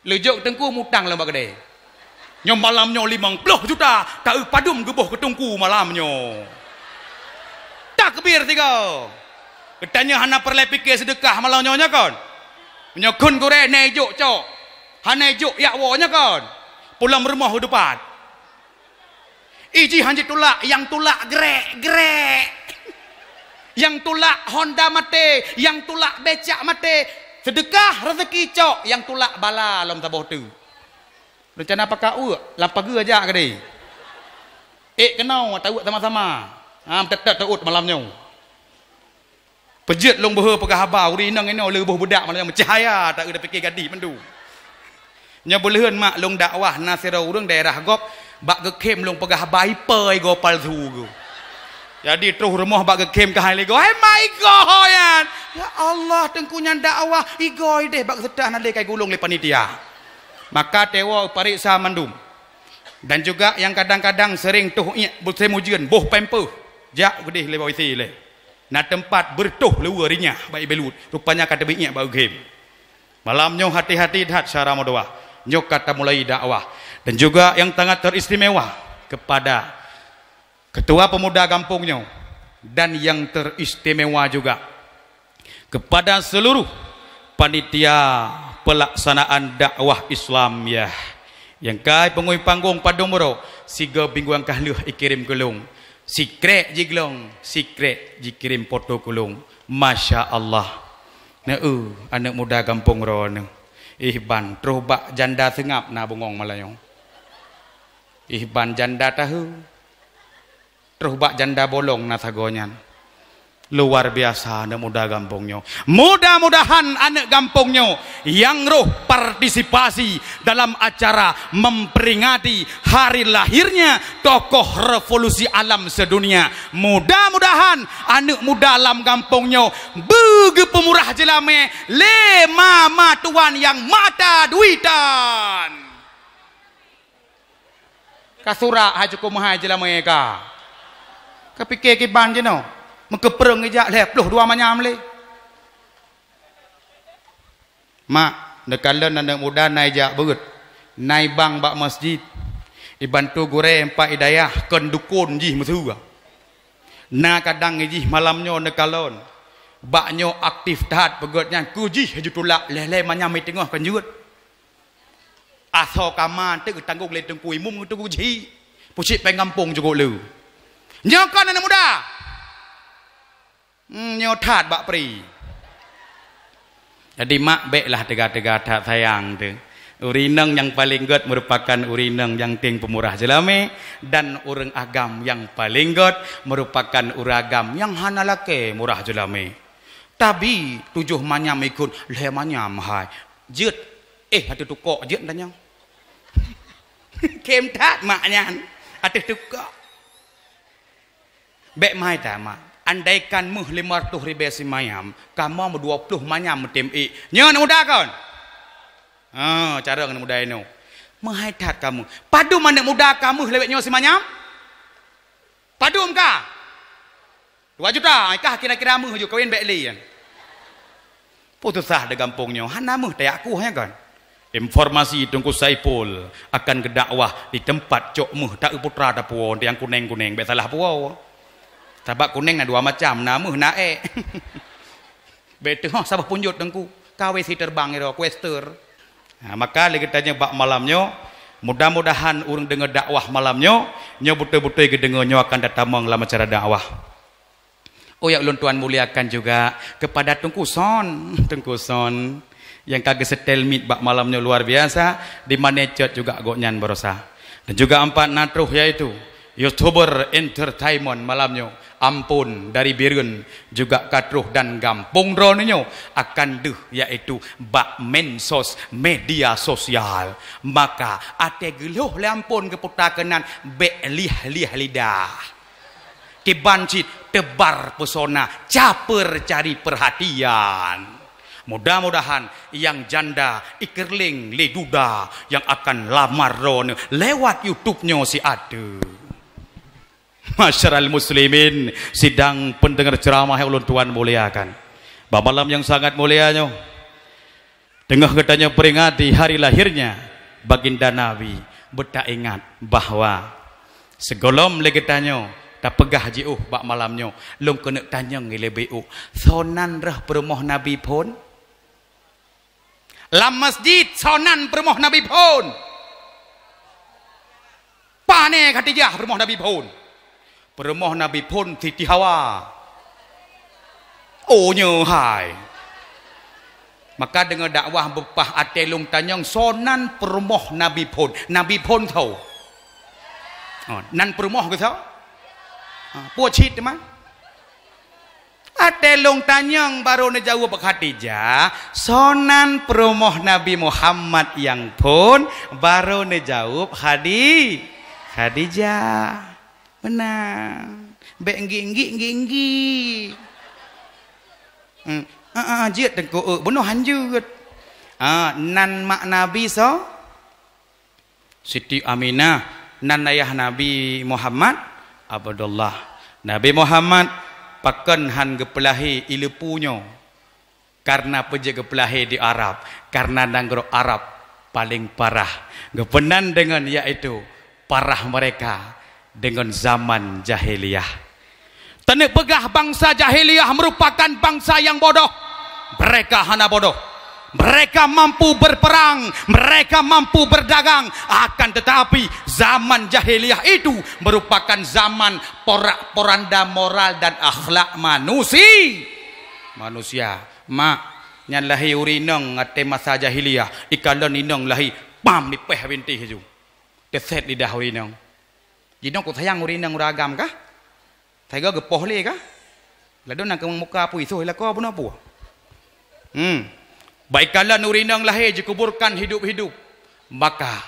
Leujok teungku mutang lom bak keudée. Nyoe malam nyoe limong ploh juta, taeu padum geuboh keu teungku malam nyoe. Takbir tiga. Geutanyoe hana peureulée pike seudeukah malam nyoe, nyoe kon? Meunyoe kheun gurée na ijok cok, hana ijok jak woe, nyoe kon? Pulang rumoh u depan. Ijih han jitulak, nyang tulak grek-grek. Nyang tulak Honda maté, nyang tulak becak maté. Seudeukah rezeki cok, nyang tulak bala lom saboh teuk. Reuncana pakat uek, lam pageue jak keudeh. Ék keunoe, tauek sama-sama. Ha, meutet-tet tauek malam nyoe. Peujeuet lôn beuhe peugah haba, ureueng inong inoe le boh beudak malam nyoe meucahya, taeu tapike gadih mandum. Nyoe beuleuheun mak lôn dakwah na sidroe ureueng daerah gob, bak geukhém lôn peugah haba ipe igoe palsu geuh. Jadi troh rumoh bak geukhém keuhai lé goe, "Hai mak, igoe nyan!" Ya Allah, teungku nyan dakwah, igoe deh bak geuseutah na lé kai gulong lé panitia. Maka tewoe pareksa mandum. Dan juga nyang kadang-kadang sering toh iek beusem ujeuen, boh pampers, jak keudeh lé bak W C lé. Na teumpat beureutoh luweue rinyah bak ié belut, rupanya ka teubiet iek bak geukhém. Malam nyoe hati-hati that syara meudoá. Nyoe ka tamulai dakwah. Dan juga nyang sangat teristimewa kepada Ketua Pemuda gampông nyoe, dan nyang teristimewa juga kepada seluruh panitia pelaksanaan dakwah Islam, ya, nyang kai peungui panggong padum uroe, sigoe minggu nyang ka lheueh ikirém keu lôn, sikrek jiglong, sikrek jikirém poto keu lôn. Masya Allah. Neu, aneuk muda gampông droeneuh. Ihban, troh bak janda seungab na bungong malam nyoe. Ihban janda tahu. Troh bak janda bolong na sagoe nyan. Luar biasa aneuk muda gampông nyoe. Mudah-mudahan aneuk gampông nyoe nyang roh partisipasi dalam acara memperingati hari lahirnya tokoh revolusi alam sedunia. Mudah-mudahan aneuk muda lam gampông nyoe beugeupeumurah jeulamé lé mama tuan nyang mata duitan. Ka surak hai cukôp meuhai jeulamé ka. Kapike kiban jinoe, meukeupreueng ijak lhée ploh dua manyam lé. Mak, neukalon aneuk muda na ijak beuet, na ibang bak masjid, ibantu gurée empat hidayah kon dukon jih meuseue. Na kadang jih malam nyoe neukalon, bak nyoe aktif that peugét nyan keu jih jitulak lhée-lhée manyam i teungoh kon jeuet. Asoe kama teuk geutanggong lé teungku imum teungku jih. Pucit péng gampông jukôp le. Nyoe kon aneuk muda. Hmm, nyoe that bak pri. Jadi mak béklah teuga-teuga that sayang teuh. Ureueng inong nyang paleng gét meurupakan ureueng inong nyang teng peumurah jeulamé, dan ureueng agam nyang paleng gét meurupakan ureueng agam nyang hana lakée murah jeulamé. Tabi tujoh manyam ikot lhée manyam hai. Jeuet, éh, ateueh tukok jeuet tanyong. Khém that mak nyan ateueh tukok. Bék meuhai that mak, andaikan meuh lima reutôh ribée simanyam, kamoe meudua ploh manyam meutem ék. Nyoe aneuk muda kon? Ha, carông aneuk muda inoe. Meuhai that kamoe. Padum aneuk muda ka meuh lawét nyoe simanyam? Padum ka? Dua juta, ai kah kira-kira meuh ju kawin bék lé nyan. Peue susah di gampông nyoe, hana meuh tajak kueh nyan kan? Informasi Teungku Saipul akan geudakwah di teumpat cok meuh ta-eu putra tapuwoe nyang kuneng-kuneng, bék salah puwoe. Sabab kuneng na dua macam, na meuh na ék. Bék teungoh saboh punjot Teungku, kawé si teurbang iro kuester. Ha, maka lé geutanyoe bak malam nyoe, mudah-mudahan ureuëng deungoe dakwah malam nyoe, nyoe beutôi-beutôi geudeungoe nyoe akan tatamong lam acara dakwah. Oh, nyang ulôn tuan muliakan juga kepada Teungku Son, Teungku Son, nyang ka geusetel mit bak malam nyoe luar biasa, di mané cot juga gobnyan barosa. Dan juga ampat na troh yaitu YouTuber Entertainment malam nyoe, Ampon dari Bireuen juga ka troh dan gampông droeneuh nyoe akan deuh yaitu bak mensos media sosial. Maka até geulhoh lé Ampon geuputa keunan bék liah-liah lidah. Kiban cit teubar pesona, caper cari perhatian. Mudah-mudahan nyang janda ikerling lé duda nyang akan lamar droeneuh lewat YouTube nyoe siat teuh. Masyaral muslimin, sidang pendengar ceramah yang ulôn tuan muliakan. Bak malam yang sangat mulia nyoe, teungoh geutanyoe peringati hari lahirnya Baginda Nabi, Beutaingat bahwa sigohlom lé geutanyoe tapeugah jiôh bak malam nyoe, lôn keuneuk tanyong ilée B U, soe nan rhah peurumoh Nabi phon? Lam masjid, soe nan peurumoh Nabi phon? Pane Khadijah peurumoh Nabi phon? Peurumoh Nabi phon Siti Hawa. Oh, nyoe hai. Maka deungoe dakwah beupah até lôn tanyong, soe nan peurumoh Nabi phon? Nabi phon soe? Oh, nan peurumoh geuh soe? Ha, peue cit teuma? Até lôn tanyong barô neujaweueb Khadijah, soe nan peurumoh Nabi Muhammad nyang phon? Barô neujaweueb Khadi-, Khadijah. Meunan. Bék enggi-enggi, enggi-enggi. Hmm. Ah, ah, jeuet teungku, eh, bunoe han jeuet. Ah, nan mak Nabi soe? Siti Aminah. Nan ayah Nabi Muhammad? Abdullah. Nabi Muhammad pakon han geupeulahé i leupue nyoe? Karena peue jeuet geupeulahé di Arab? Karena nanggroe Arab paleng parah. Geupeunan deungon, yaitu parah mereka deungon zaman jahiliyah. Taneuk peugah bansa jahiliyah merupakan bansa nyang bodoh. Mereka hana bodoh. Mereka mampu berperang, mereka mampu berdagang. Akan tetapi, zaman jahiliyah itu merupakan zaman porak-poranda moral dan akhlak manusi-, manusia. Mak, nyan lahé ureueng inong ateueh masa jahiliyah, ikalon inong lahé, pam, lipéh bintéh laju. Teusét lidah ureueng inong. Jinoe ku sayang ureueng inong ureueng agam kah? Sagoe geupoh lé kah? Ladôm nyang keu muka apui soh lakoe bunoe peue? Hmm. Bak ikalon ureueng inong lahé jikuburkan hidup-hidup. Maka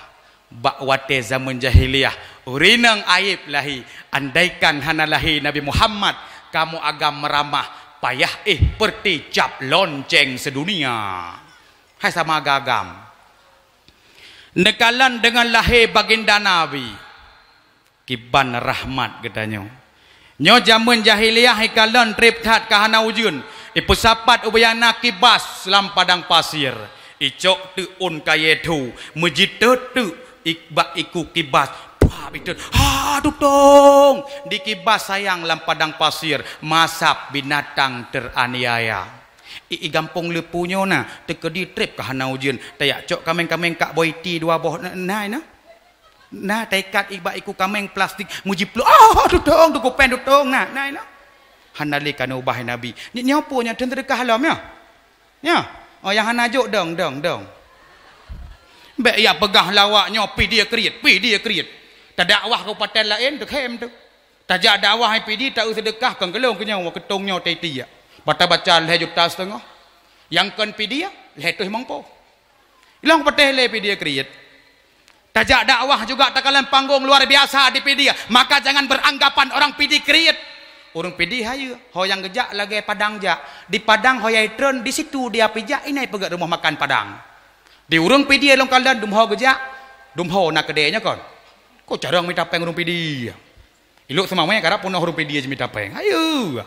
bak watée zaman jahiliyah, ureueng inong aib lahé, andaikan hana lahé Nabi Muhammad, kamoe agam meuramah, payah éh peureuté cap lonceng seudunia. Hai sama agam-agam. Neukalon deungon lahé baginda Nabi. Kiban rahmat geutanyoe. Nyoe jameun jahiliyah ikalon treb that ka hana ujeuen, ipeusapat ubé na kibas lam padang pasir, icok teuk ôn kayée tho, meujiteuk teuk ik-, bak iku kibas, pah, biteuk, ha, tutong! Dikibas sayang lam padang pasir, masab binatang teraniaya. I, i gampông leupue nyoe na, teukeudi treb ka hana ujeuen, tajak cok kaméng-kaméng kak boh iti dua boh na, na, na. Na taikat i bak iku kaméng plastik, meujiplôk, "Ah, tutong, tukupén tutong," na, na, na. Hana lé keuneuk ubah Nabi. Nyoe, nyoe peue nyoe, teun seudeukah lom nyoe? Nyoe. Oh, nyang hana jok dong, dong, dong. Bék ya peugah lawak nyoe pidie kriet, pidie kriet. Tadakwah keu paten laén, teukhém tu. Tajak dakwah hai pidie, taeu seudeukah, kon keulong keu nyoe, keutong nyoe tai tiek. Bata baca lhée juta siteungoh. Nyang kon pidie, lhée toh mongpo. Ilong patéh lé pidie kriet. Tajak dakwah juga takalon panggong luar biasa di Pidie, maka jangan beranggapan orang Pidie kriet. Ureuëng Pidie hayeue, ho nyang geujak lagée Padang jak. Di Padang ho yai treun, di situ dia pijak, inai peugét rumoh makan Padang. Di ureuëng Pidie lôn kalon dumho geujak, dumho na keudée nyoe kon. Ko carông mita péng ureuëng Pidie. Ilok seumawé karab peunoh ureuëng Pidie jimita péng. Hayeue.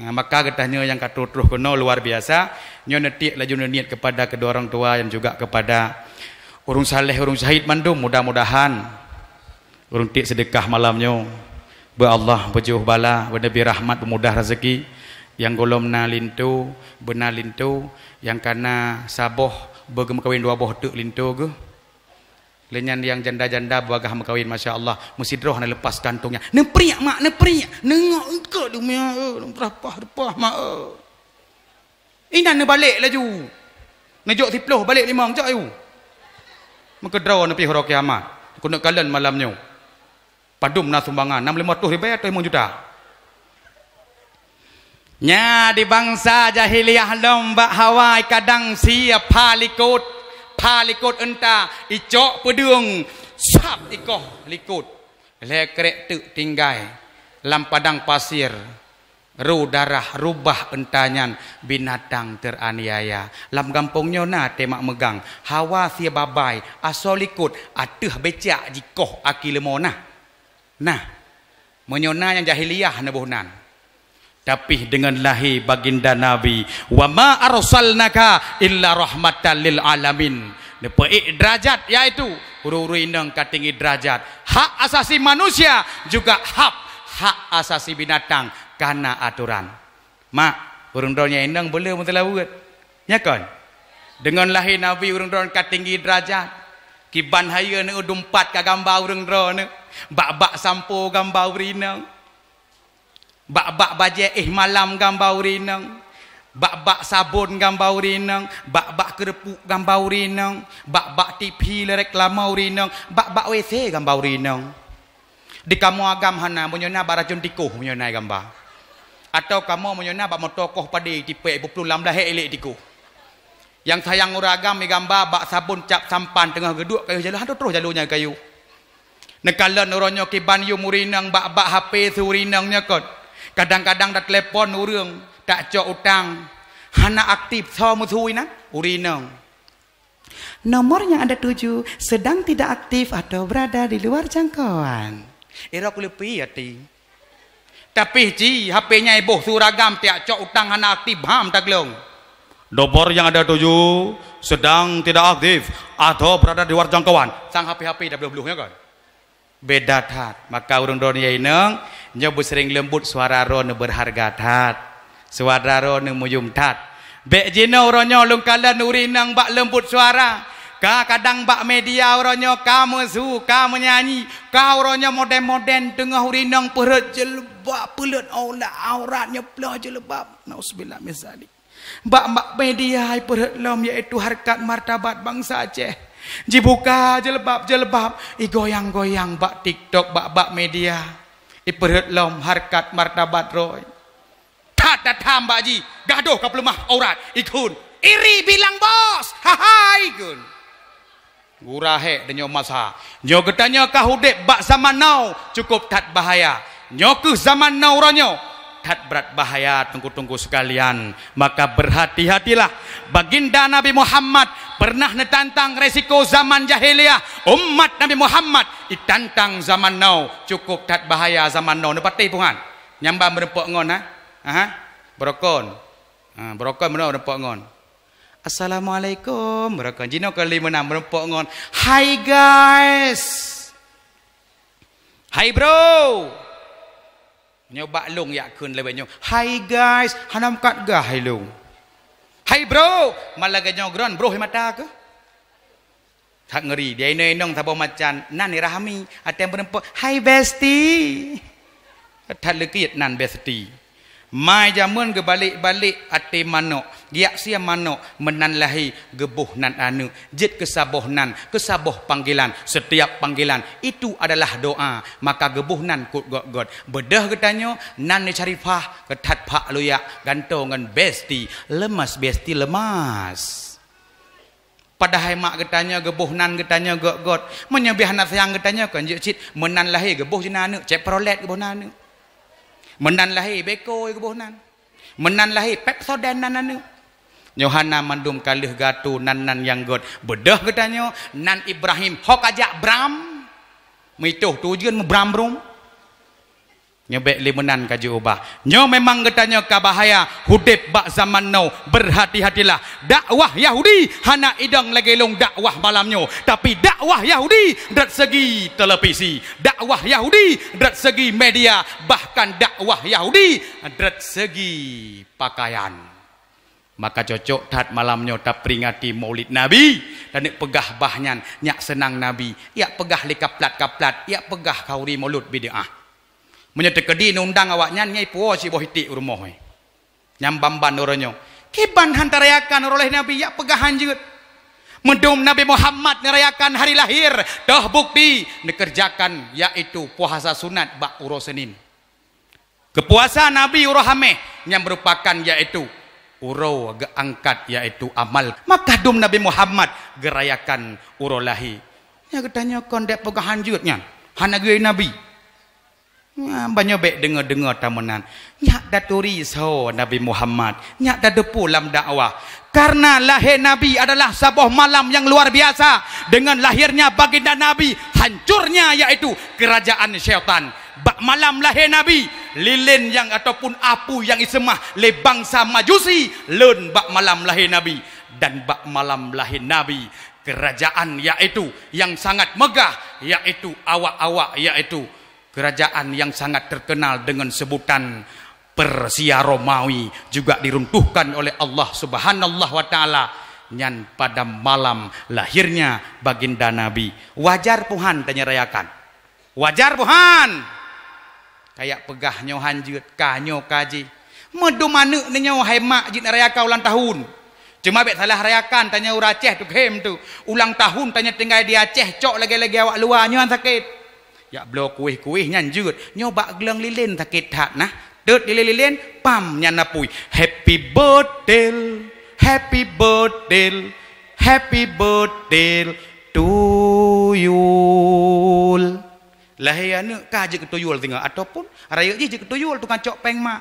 Nah, maka geutanyoe nyang ka troh-troh keunoe luar biasa. Nyoe neutiek laju neuniet kepada kedua orang tua dan juga kepada ureuëng saleh, ureuëng syahid mandum. Mudah-mudahan ureuëng tiek seudeukah malam nyoe, beu Allah beujiôh bala, beu Nabi rahmat, beumudah rezeki. Nyang gohlom na linto, beuna linto, nyang kana saboh, beu geumeukawen dua boh teuk linto geuh. Lé nyan nyang janda-janda beubagaih meukawen, masya Allah, meusidroe hana leupas kantong nyan. Neupriek, mak, neupriek. Neungok engkau dunia, eh, reupah-reupah, mak, eh. Inan neubalek laju. Neujok siploh, balek limong, cok ayu. Meukeudroe neupiôh uroe kiamat. Keuneuk kalon malam nyoe. Padum na sumbangan, nam lima ratus ribèe atau limong juta? Nya di bansa jahiliyah lom bak hawa kadang sie pha likot, pha likot unta, icok peudeueng, sab ikoh likot. Lhée krek teuk tinggai lam padang pasir, ru darah rubah unta nyan binatang teraniaya. Lam gampông nyoe na teuma meugang, hawa sie babai, asoe likot, ateueh becak jikoh aki leumo na. Nah, meunyoe na nyang jahiliyah neuboh nan. Tapi deungon lahé baginda Nabi, "Wa ma arsalnaka illa rahmatan lil alamin." Neupeuék deurajat, yaitu ureuëng-ureuëng inong ka tinggi deurajat. Hak asasi manusia juga hak, hak asasi binatang kana atoran. Mak, ureuëng droeneuh inong beu le meuteulaweuet. Nya kon? Deungon lahé Nabi ureuëng droeneuh ka tinggi deurajat. Kiban hayeue neueu dumpat ka gamba ureuëng droeneuh. Bak-bak sampo gamba ureuëng inong. Bak-bak bajée éh malam gamba ureuëng inong. Bak-bak sabon gamba ureuëng inong. Bak-bak keureupuk gamba ureuëng inong. Bak-bak T V le reklame ureuëng inong. Bak-bak W C gamba ureuëng inong. Di kamoe agam hana, meunyoe na bak racun tikoh meunyoe na gamba. Atawa kamoe meunyoe na bak moto koh padé tipék, beuplôh lam lahé élék tikoh. Nyang sayang ureuëng agam i gamba bak sabon cap sampan teungoh geuduek kayôh jaloe, aduh troh jaloe nyan kayôh. Neukalon uroe nyoe kiban yum ureuëng inong bak-bak H P su ureuëng inong nyoe kon. Kadang-kadang tatelepon ureuëng, tacok utang. Hana aktif, soe meusu inan? Ureuëng inong. Nomor yang Anda tuju sedang tidak aktif atau berada di luar jangkauan. Irok leupie até. Tapi ci, H P nyan iboh su ureuëng agam tiak cok utang hana aktif, bham taglong. Nomor yang Anda tuju sedang tidak aktif atau berada di luar jangkauan. Sang H P-H P dah bloh-bloh nyan kon. Beda that. Maka ureuëng droeneuh inong, nyoe beuseuring leumbut suara droeneuh beurharga that. Suara droeneuh meuyum that. Bék jinoe uroe nyoe lôn kalon ureuëng inong bak leumbut suara. Ka kadang bak media uroe nyoe ka meusu, ka meunyanyi, ka uroe nyoe moden-moden teungoh ureuëng inong peurhot jilbab, peulhot aurat, aurat nyoe ploh jilbab. Nauzubillah min zalik. Bak, bak media ipeurhot lom, yaitu harkat martabat bansa Aceh. Jibuka jilbab-jilbab, igoyang-goyang bak TikTok, bak, bak media. Ipeurhot lom harkat martabat droe. That that tham bak jih, gadoh ka peuleumah aurat, ikheun. Iri bilang bos, hahai ikheun. Gura hék deunyoe masa. Nyoe geutanyoe ka udeb bak zaman now, cukup that bahaya. Nyoe kheueh zaman now uroe nyoe, that brat bahaya teungku-teungku sekalian. Maka berhati-hatilah. Baginda Nabi Muhammad pernah neutantang resiko zaman jahiliyah. Umat Nabi Muhammad itantang zaman now, cukup that bahaya zaman now. Neupatéh peue han? Nyang ban meureumpok ngon, ha? Aha. Beurokon. Ha, beurokon meunoe meureumpok ngon. Assalamualaikum. Beurokon. Jinoe kali meunan meureumpok ngon, "Hai guys." "Hai bro." Nyoe bak lôn yak kheun lewat nyoe, "Hai guys." Hana meukat gah hai lôn. "Hai bro." Malah lagée nyoe gron broh mata keuh. That ngeri. Di inong-inong saboh macam. Nan ni Rahmi, até meureumpok, "Hai bestie." That leukit nan bestie. Mai jameun geubalek-balek até manok, giak sie manok, meunan lahé geuboh nan aneuëk, jeuet keu saboh nan, keu saboh panggilan, setiap panggilan itu adalah doa, maka geuboh nan kut got-got. Beudôh geutanyoe, nan ni Syarifah, keuthat phak luyak, gantoe ngon bestie, lemas bestie lemas. Padahai mak geutanyoe geuboh nan geutanyoe got-got. Meunyoe bih hana sayang geutanyoe kon jeuet cit, meunan lahé geuboh jih nan aneuëk, Chevrolet geuboh nan aneuëk. Meunan lahé Beko geuboh nan. Meunan lahé Pepsodent nan aneuëk. Nyoe hana mandum ka lheueh geuatô nan-nan nyang got. Beudôh geutanyoe nan Ibrahim ho ka jak bram. Meuitoh tujeuen meubram-brum. Nyoe bék lé meunan ka jiubah. Nyoe memang geutanyoe ka bahaya, udeb bak zaman now, berhati-hatilah. Dakwah Yahudi hana idong lagée lôn dakwah malam nyoe, tapi dakwah Yahudi rot segi televisi, dakwah Yahudi rot segi media, bahkan dakwah Yahudi rot segi pakaian. Maka cocok that malam nyoe taperingati Maulid Nabi, taneuk peugah bah nyan, nyak seunang Nabi, yak peugah lé kaplat-kaplat, yak peugah khauri Maulud bid'ah. Meunyoe teukeudi neundang awaknyan, nyan ipuwoe siboh iték u rumoh, eh. Nyang ban-ban uroe nyoe. Kiban han tarayakan uroe lahé Nabi, yak peugah han jeuet. Meudum Nabi Muhammad neurayakan hari lahir, toh bukti neukeureujakan, yaitu puasa sunat bak uroe Senin. Geupuasa Nabi uroe Haméh nyang meurupakan yaitu uroe geuangkat yaitu amal. Maka dum Nabi Muhammad geurayakan uroe lahé. Nyang geutanyoe kon dek peugah han jeuet nyan, hana geuyue Nabi. Nyan banyoe bék deungoe-deungoe tameunan. Nyak taturi soe Nabi Muhammad, nyak tateupeue lam dakwah. Karena lahé Nabi adalah saboh malam nyang luar biasa. Dengan lahirnya baginda Nabi, hancurnya yaitu kerajaan syaitan. Bak malam lahé Nabi, lilin nyang ataupun apui nyang iseumah lé bansa Majusi leuen bak malam lahé Nabi. Dan bak malam lahé Nabi, Kerajaan yaitu yang sangat megah, yaitu awak-awak, yaitu kerajaan yang sangat terkenal dengan sebutan Persia Romawi juga diruntuhkan oleh Allah Subhanahu wa Ta'ala. Nyan pada malam lahirnya Baginda Nabi. Wajar puhan tanya rayakan. Wajar buhan. Kayak peugah nyoe han jeuet, ka nyoe ka jih. Meudum aneuk neunyoe hai mak jeuet rayakan ulang tahun. Cuma bék salah rayakan, tanyoe ureueng Aceh tukhem tu. Ulang tahun tanyoe tinggai di Aceh, cok lagée-lagée awak luwa nyoe han sakét. Jak bloe kueh-kueh nyan jeuet. Nyoe bak gleueng lilén sakét that nah. Teut lilén-lilén, pam nyan apui. Happy birthday, happy birthday, happy birthday to you. Lahé aneuk ka jeuet keu tuyul singoh, ataupun rayeuk jih jeuet keu tuyul tukang cok péng mak.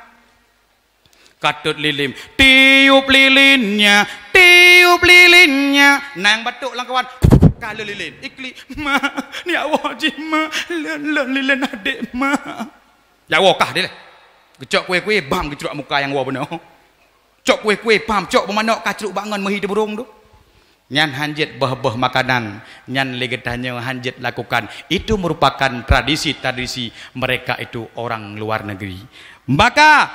Ka teut lilén, tiup lilinnya, tiup lilinnya. Nang batuk lam kawan, ka lé lilén. Iklik, "Mak, ni awak jih, Mak. Lôn, lôn lilén adék, Mak." Jak woe kah dilée. Geucok kueh-kueh, bam geucrok muka nyang woe bunoe. Cok kueh-kueh, pam, cok beumanok, kacruk bak ngon meuhi teuburong tu. Nyan han jeuet boh-boh makanan, nyan lé geutanyoe han jeuet lakukan. Itu merupakan tradisi-tradisi mereka itu orang luar negeri. Maka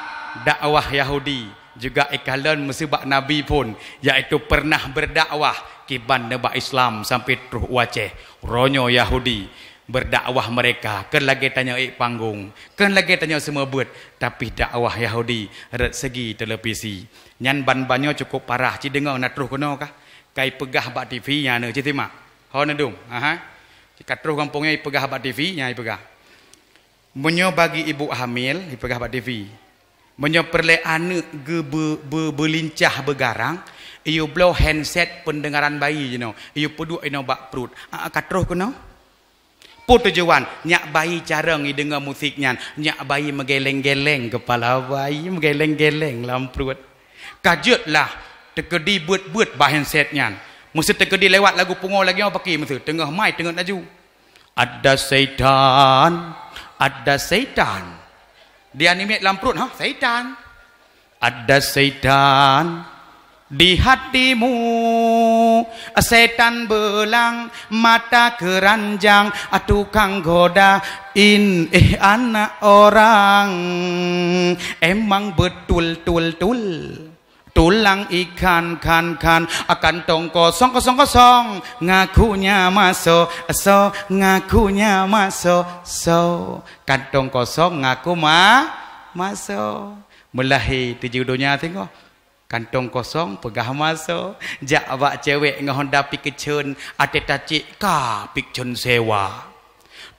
dakwah Yahudi juga ikalon meuseubab Nabi phon, yaitu pernah berdakwah kiban neubak Islam sampai troh u Aceh. Uroe nyoe Yahudi berdakwah mereka, kön lagée tanyoe ék panggong, kön lagée tanyoe seumeubeuet, tapi dakwah Yahudi rot segi televisi. Nyan ban-ban nyoe cukup parah, ci deungoe na troh keunoe kah? Kai peugah bak TV nyan neuh, ci simak. Ho neudum, aha. Ci ka troh gampông nyoe ipeugah bak TV nyan ipeugah. Meunyoe bagi ibu hamil, ipeugah bak TV. Meunyoe peureulée aneuk geubeu-, beu-, beulincah beugarang, iyue bloe handset pendengaran bayi jinoe, iyue peuduek inoe bak pruet. Ah, ka troh keunoe? Peue tujuan? Nyak bayi carông ideungoe musik nyan, nyak bayi meugeleng-geleng keupala bayi, meugeleng-geleng lam pruet. Ka jeuet lah teukeudi beuet-beuet bak handset nyan. Meuseu teukeudi lewat lagu pungo lagée nyoe paki meuseu, teungoh mai teungeut laju. Ada setan, ada setan. Di animet lam pruet, ha, setan. Ada setan di hatimu, setan belang, mata keranjang, tukang goda, in, eh, anak orang. Emang betul, tul, tul. Tulang ikan, kan, kan, kantong kosong, kosong, kosong, ngakunya maso, so, ngakunya maso, so. Kantong kosong ngaku ma-, maso. Meulahé teuju donya singoh. Kantong kosong peugah maso. Jak bak cewek ngon honda pikeun, até tacék ka pikeun sewa.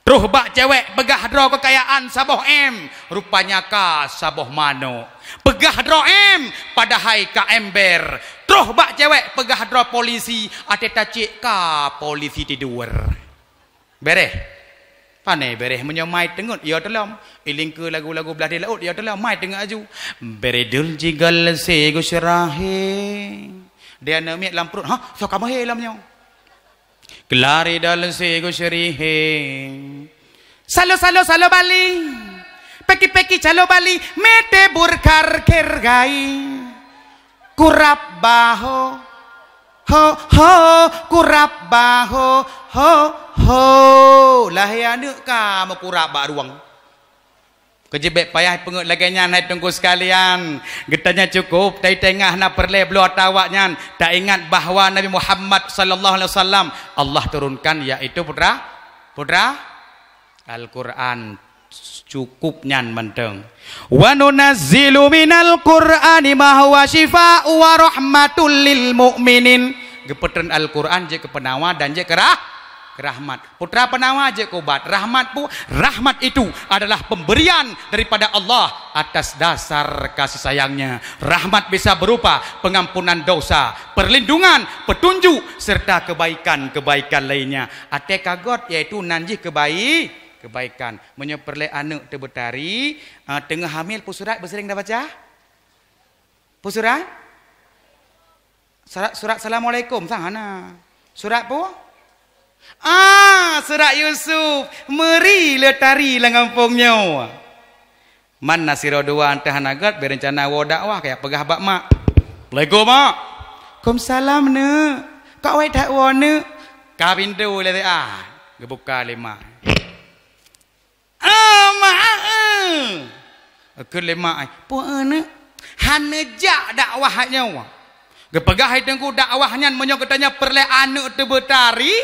Troh bak cewek peugah droe keukayaan saboh M, rupanya ka saboh manok. Peugah droe M, padahai ka ember. Troh bak cewek peugah droe polisi, até tacék ka polisi tidur. Bereh. Pane bereh meunyoe mai teungeut, ya teulom. Ilingke lagu-lagu blah di laôt, ya teulom, mai teungeut aju. Beredul jigal se gusrahe. Dia na miet lam pruet, ha, so ka meuhe lam nyoe. Kelari dal se gusrihe. Salo, salo, salo Bali. Peki, peki, calo Bali. Mete burkar kergai. Kurab baho. Ho, ho, kurab baho. Ho, ho. Lahé aneuk ka meukurab bak rueng. Keujeuet bék payah peungeut lagée nyan, hai teungku sekalian. Geutanyoe cukup, tai tengah na peureulée bloe ata awaknyan. Taingat bahwa Nabi Muhammad sallallahu alaihi wasallam Allah turunkan, yaitu putra, putra Al-Quran. Cukup nyan mantong. Wa nunazzilu minal Qur'ani ma huwa syifaa'u wa rahmatul lil mu'minin. Geupeutreun Al-Quran jeuet keu peunawa dan jeuet keu rah-, keu rahmat. Putra peunawa jeuet keu ubat. Rahmat pu-, rahmat itu adalah pemberian daripada Allah atas dasar kasih sayangnya. Rahmat bisa berupa pengampunan dosa, perlindungan, petunjuk, serta kebaikan-kebaikan lainnya. Até kagot, yaitu nan jih kebai-, kebaikan. Meunyoe peureulée aneuk teubeutari, ah, teungoh hamil, peue surat beuseuring tabaca? Peue surat? Surat, surat Assalamualaikum, sang hana. Surat peue? Ah, surat Yusuf. Meuri le tari lam gampông nyoe. Man na sidroe dua entah hana gét, beu rencana woe dakwah, kayak peugah bak mak. "Assalamualaikum, Mak." "Waalaikumsalam, Neuk." Kawai that woe neuk. Ka pintoe lé, ah, geubuka lé mak. Ah, mak, ah. Kheun lé mak, "Peue aneuk?" Hana jak dakwah nyoe. Geupeugah hai teungku dakwah nyan, meunyoe geutanyoe peureulée aneuk teubeutari,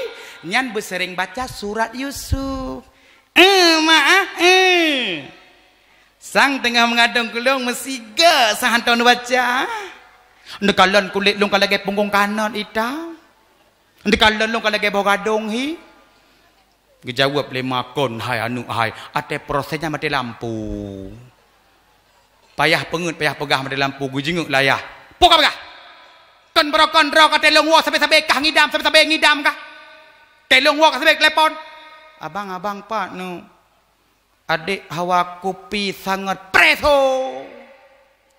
nyan beusereng baca surat Yusuf. Eh, mak, eh. Sang teungoh meugadong keu lôn meusiga sang hantom neubaca. Neukalon kulét lôn ka lagée punggong kanot itam. Neukalon lôn ka lagée boh gadong hi. Geujaweueb lé mak, "Kon hai aneuk hai, até proses nyan maté lampu. Payah peungeut, payah peugah maté lampu, geujeungeuk lé ayah." "Peue kapeugah? Kon barokon droe ka teuh lôn woe sabe-sabe kah ngidam, sabe-sabe ngidam kah? Teuh lôn woe ka sabe telepon." "Abang, abang, pat nu? Adek hawa kupi sangat preso."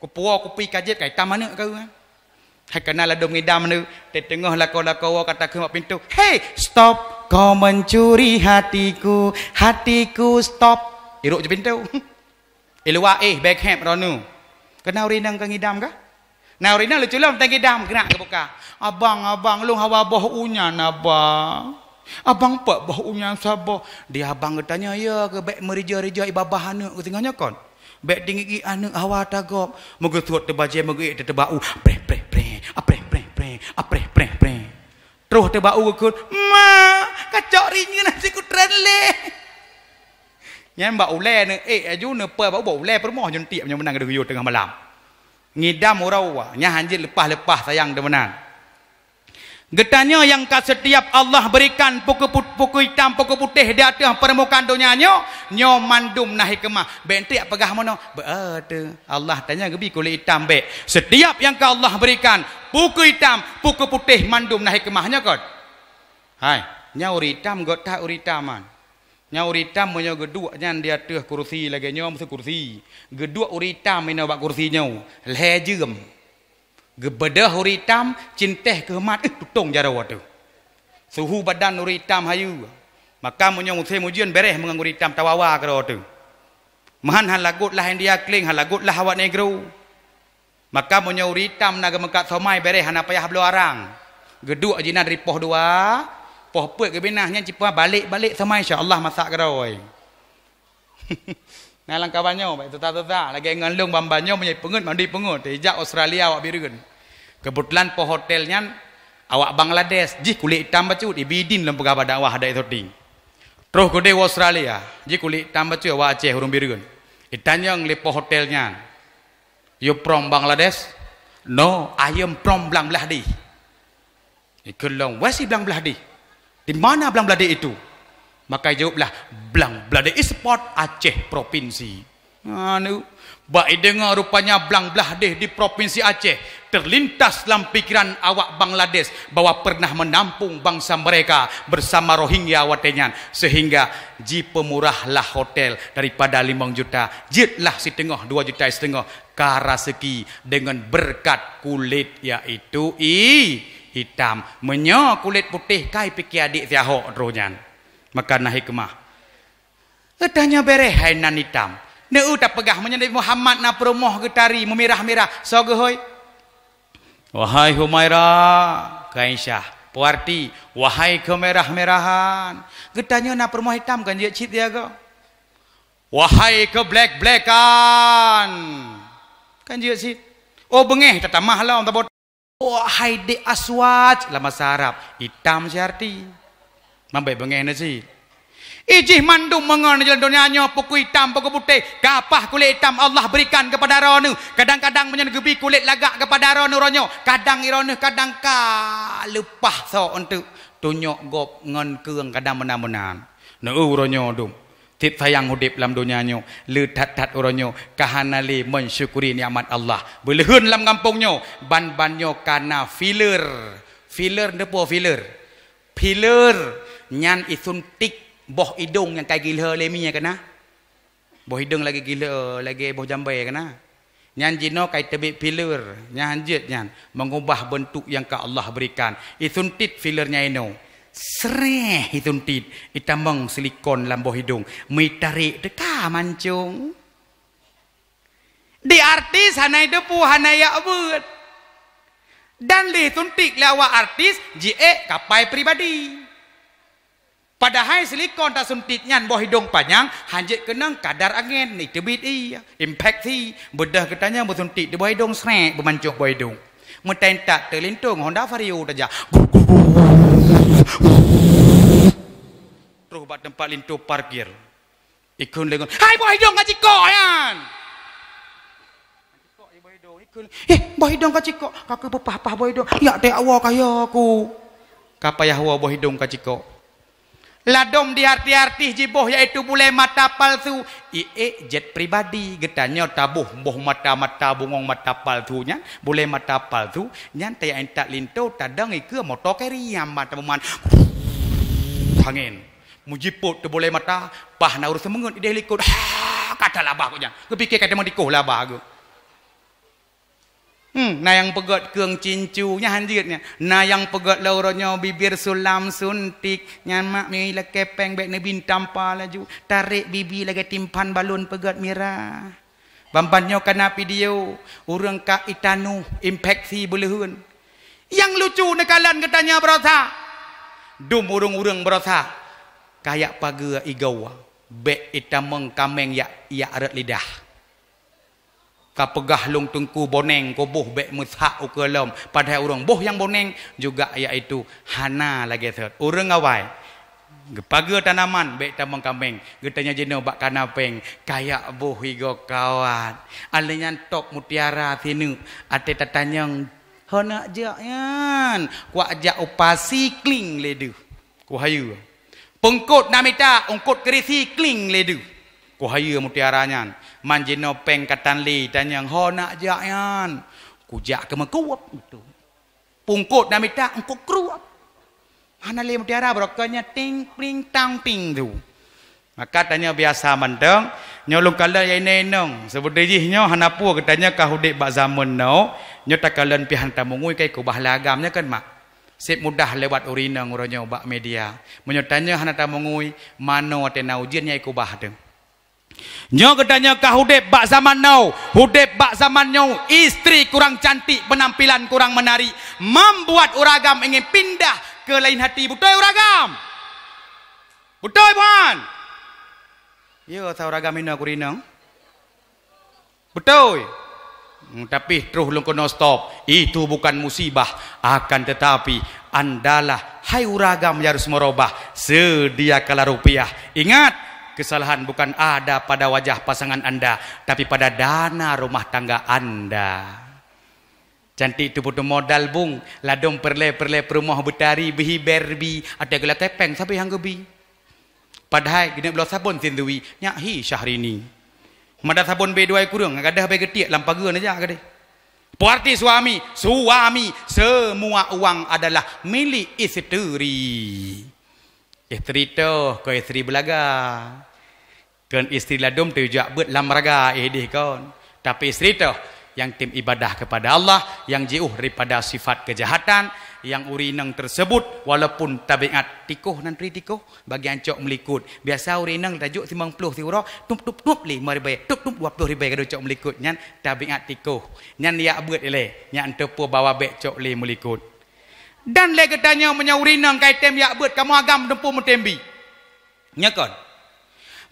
Kupuwoe kupi ka jeuet, ka itam aneuk keu. Hai kana ladom ngidam aneuk, teungoh lakoe-lakoe woe ka takheun bak pintoe, "Hei, stop! Kau mencuri hatiku, hatiku, stop!" Irok ju pintoe. Iluwa, eh, bék héb droeneuh. Kana ureueng inong ka ngidam kah? Na ureueng inong lucu lom teungidam, geunak geubuka. "Abang, abang, lôn hawa boh u nyan, abang. Abang, peue boh u nyan saboh?" Di abang geutanyoe, "Yo, keu bék meurija-rija i babah aneuk keu singoh nyoe kon. Bék tinggi-tinggi aneuk hawa tagob." Meugeusuet teubajée, meugeuék teuteuba u. Preh, preh, preh. Apreh, preh, preh. Apreh, preh, preh. Troh teuba u geukheun, "Ma, kacok rinyeun nasi kutren lé." Nyan bak ulée neuék aju, neupeue bak u, bak ulée peurumoh jeuet tiek nyoe meunan geudeuyue teungoh malam. Ngidam uroe, nyan hanjeuet leupah-leupah sayang deungon meunan. Geutanyoe nyang ka seutiap Allah beurikan pukue put-, pukue itam, pukue putéh di ateueh peurmukaan donya nyoe, nyoe mandum na hikmah. Bék enteuk peugah meunoe, beuateueh Allah tanyoe geubi kulét itam bék. Seutiap nyang ka Allah beurikan, pukue itam, pukue putéh mandum na hikmah nyoe kon. Hai, nyan ureueng itam göt that ureueng itam nyan. Nyan ureueng itam meunyoe geuduek nyan di ateueh kursi lagée nyoe, meusu kursi. Geuduek ureueng itam inoe bak kursi nyoe, lhée jeuem. Geubeudôh ureueng itam, cintéh keuheumat, eh, tutong jaroe teuh. Suhu badan ureueng itam hayeue. Maka meunyoe musém ujeuen béréh meungon ureueng itam tawawa keudroe teuh. Meuhan hana lagot lah India kling, hana lagot lah awak negro. Maka meunyoe ureueng itam na geumeukat somai béréh hana payah bloe arang. Geuduek jinan ripoh dua, poh peuet geubinah nyan cit peue balek-balek somai insya Allah masak keudroe. Na lam kawan nyoe, baik tuta-tuta, lagée ngon lôn bamba nyoe meunyoe peungeut mandi peungeut, ijak Australia awak Bireuen. Keubeutulan poh hotel nyan awak Bangladesh, jih kulét itam bacut, ibi idin lôn peugah bak dakwah adak syuting. Troh keudeh u Australia, jih kulét itam bacut awak Aceh ureueng Bireuen. Itanyong lé poh hotel nyan, "You from Bangladesh?" "No, I am from Bangladesh." Ikheun lom, "Where is Bangladesh? Di mana Bangladesh itu?" Maka jawablah, "Bangladesh is part Aceh provinsi." Anu, bak ideungoe rupanya Bangladesh di provinsi Aceh, terlintas lam pikiran awak Bangladesh bahwa pernah menampung bangsa mereka bersama Rohingya watée nyan, sehingga jipeumurahlah hotel daripada limong juta, jeuetlah siteungoh, dua juta siteungoh, ka raseuki deungon beureukat kulét, yaitu i-, itam. Meunyoe kulét putéh kai piké adék siahok droe nyan. Maka na hikmah. Geutanyoe béréh hai nan itam. Neu tapeugah meunyoe Nabi Muhammad na peurumoh geutari meumirah-mirah, soe geuhôi? "Wahai Humaira," keu Aisyah. Peuarti, "Wahai keumirah-mirahan." Geutanyoe na peurumoh itam kan jeuet cit siagoe. "Wahai keublék-blékan." Kan jeuet cit. Oh, beungéh tatamah lom, tabot. "Wahai dék aswad," lam basa Arab, itam siarti. Mambék beungéh na cit. Ijih mandum meungon jalan donya nyoe pukui itam, pukui putéh, kapah kulét itam Allah berikan kepada droeneuh. Kadang-kadang meunyoe geubi kulét lagak kepada droeneuh uroe nyoe, kadang droeneuh kadang ka leupah sok eunteuk tunyok gob ngon keueng kadang meunan-meunan. Neu uroe nyoe dum. Tiep sayang udeb lam donya nyoe, le that-that uroe nyoe ka hana lé mensyukuri nikmat Allah. Beuleuheun lam gampông nyoe, ban-ban nyoe kana filler. Filler neupo filler? Filler nyan isuntik boh idong nyang ka gilhö lé mie kana. Boh idong lagée gilhö, lagée boh jambai kana. Nyan jinoe ka iteubiet filler, nyan han jeuet nyan, meungubah beuntuk nyang ka Allah berikan. Isuntit filler nyan inoe. Sreh isuntit, itamong silikon lam boh idong, meuitarek teuka mancong. Di artis hana iteupeue, hana yak beuet. Dan lé suntik lé awak artis, jiék kapai pribadi. Padahai silikon tasuntik nyan boh idong panyang, hanjeuet keunong kadar angén, iteubiet ie, infeksi. Beudôh geutanyoe beusuntik di boh idong, srek, beumancok boh idong. Meutai-tai teulintong Honda Vario tajak. Troh bak teumpat linto parkir. Ikheun lé ngon, "Hai, boh idong ka cikok nyan!" "Eh, boh idong ka cikok, ka keupeupah-pah boh idong, jak teuak woe kayée ku." Ka payah woe boh idong ka cikok. Ladom di artis-artis jiboh, yaitu bulée mata palsu. Iék jet pribadi, geutanyoe taboh boh mata-mata bungong mata palsu nyan, bulée mata palsu nyan tajak intat linto, tadong ikeue moto keriam mata buman. Angén. Mujipot teubulée mata, paih na ureuëng seumeungeut ideh likot. Ha, ka that labah geuh nyan. Geupike ka teuma dikoh labah geuh. Hmm, na nyang peugét keueng cincu, nyan hanjeuet nyan. Na nyang peugét lé uroe nyoe bibir sulam suntik, nyan mak mi lakée péng bék neubi tampa laju. Tarek bibi lagée timphan balon peugét mirah. Ban-ban nyoe kana video, ureuëng ka itanoh, infeksi beuleuheun. Nyang lucu neukalon geutanyoe baroesa. Dum ureuëng-ureuëng baroesa. Kajak pageue igoe, bék itamong kaméng jak, jak rot lidah. Ka peugah lôn teungku boneng kuboh bék meusak ukeue lom. Padahai ureuëng boh nyang boneng juga yaitu hana lagée sot. Ureuëng awai. Geupageue tanaman bék tamong kaméng. Geutanyoe jinoe bak kana péng, kajak boh igoe kawat. Alé nyan top mutiara sineuk, até tatanyong, "Ho neujak nyan?" Kuwak jak u pasi kling lé deuh. Kuhayeue. Peungkot na mita, eungkot keurisi kling lé deuh. Kuhayeue mutiara nyan. Man jinoe péng ka tan lé, tanyong, "Ho neujak nyan?" Kujak keu meukuwab tu. Peungkot na mita, eungkot kruap. Hana lé mutiara, barokon nyan ting pling tang ping tu. Maka tanyoe biasa mantong, nyoe lôn kalon ya inong-inong. Seubeutoe jih nyoe hana peue geutanyoe ka udeb bak zameun now, nyoe takalon pih hana tamungui kai kubah lé agam nyoe kan mak. Seb mudah lewat ureuëng inong uroe nyoe bak media. Meunyoe tanyoe hana tamungui, manoe watée na ujeuen nyai kubah teuh. Nyoe geutanyoe ka udeb bak zaman now, udeb bak zaman nyoe, istri kurang cantik, penampilan kurang menarik, membuat ureuëng agam ingin pindah ke lain hati. Beutôi ureuëng agam? Beutôi bukan? Yo, sa ureuëng agam hina kurinong. Beutôi. Hmm, tapi troh lôn keunoe stop. Itu bukan musibah, akan tetapi andalah, hai ureuëng agam nyang harus meurubah, sediakanlah rupiah. Ingat, kesalahan bukan ada pada wajah pasangan anda, tapi pada dana rumah tangga anda. Cantik tu peuteumodal bung, ladom peureulée-peureulée peurumoh beutari, beuhi Barbie, até geulakée péng sabe nyang geubi. Padahai geuneuk bloe sabon sindui, nyak hi Syahrini. Mada sabon bé dua kureueng, gadôh bé geutiek lam pageue neujak gadeh. Peue arti suami? Suami, semua uang adalah milik isteri. Isteri toh, kon isteri beulaga. Kon isteri ladom teujak beuet lam raga ideh kon. Tapi isteri toh, nyang tem ibadah kepada Allah, nyang jiôh daripada sifat kejahatan, nyang ureuëng inong tersebut, walaupun tabiat tikoh nan turi tikoh, bagian cok meulikot. Biasa ureuëng inong tajok limong ploh siuroe, tup, tup, tup, lima ribèe, tup, tup, dua ploh ribèe gadôh cok meulikot. Nyan tabiat tikoh. Nyan jak beuet ilée, nyan teupeu bahwa bék cok lé meulikot. Dan lé geutanyoe meunyoe ureuëng inong ka item jak beuet, kamoe agam teupeu meutem bi. Nyo kon.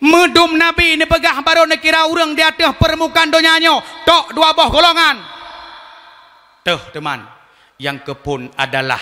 Meudum Nabi neupeugah barô neukira ureuëng di ateueh peurmukaan donya nyoe, tok dua boh golongan. Teuh teuman, nyang keuphon adalah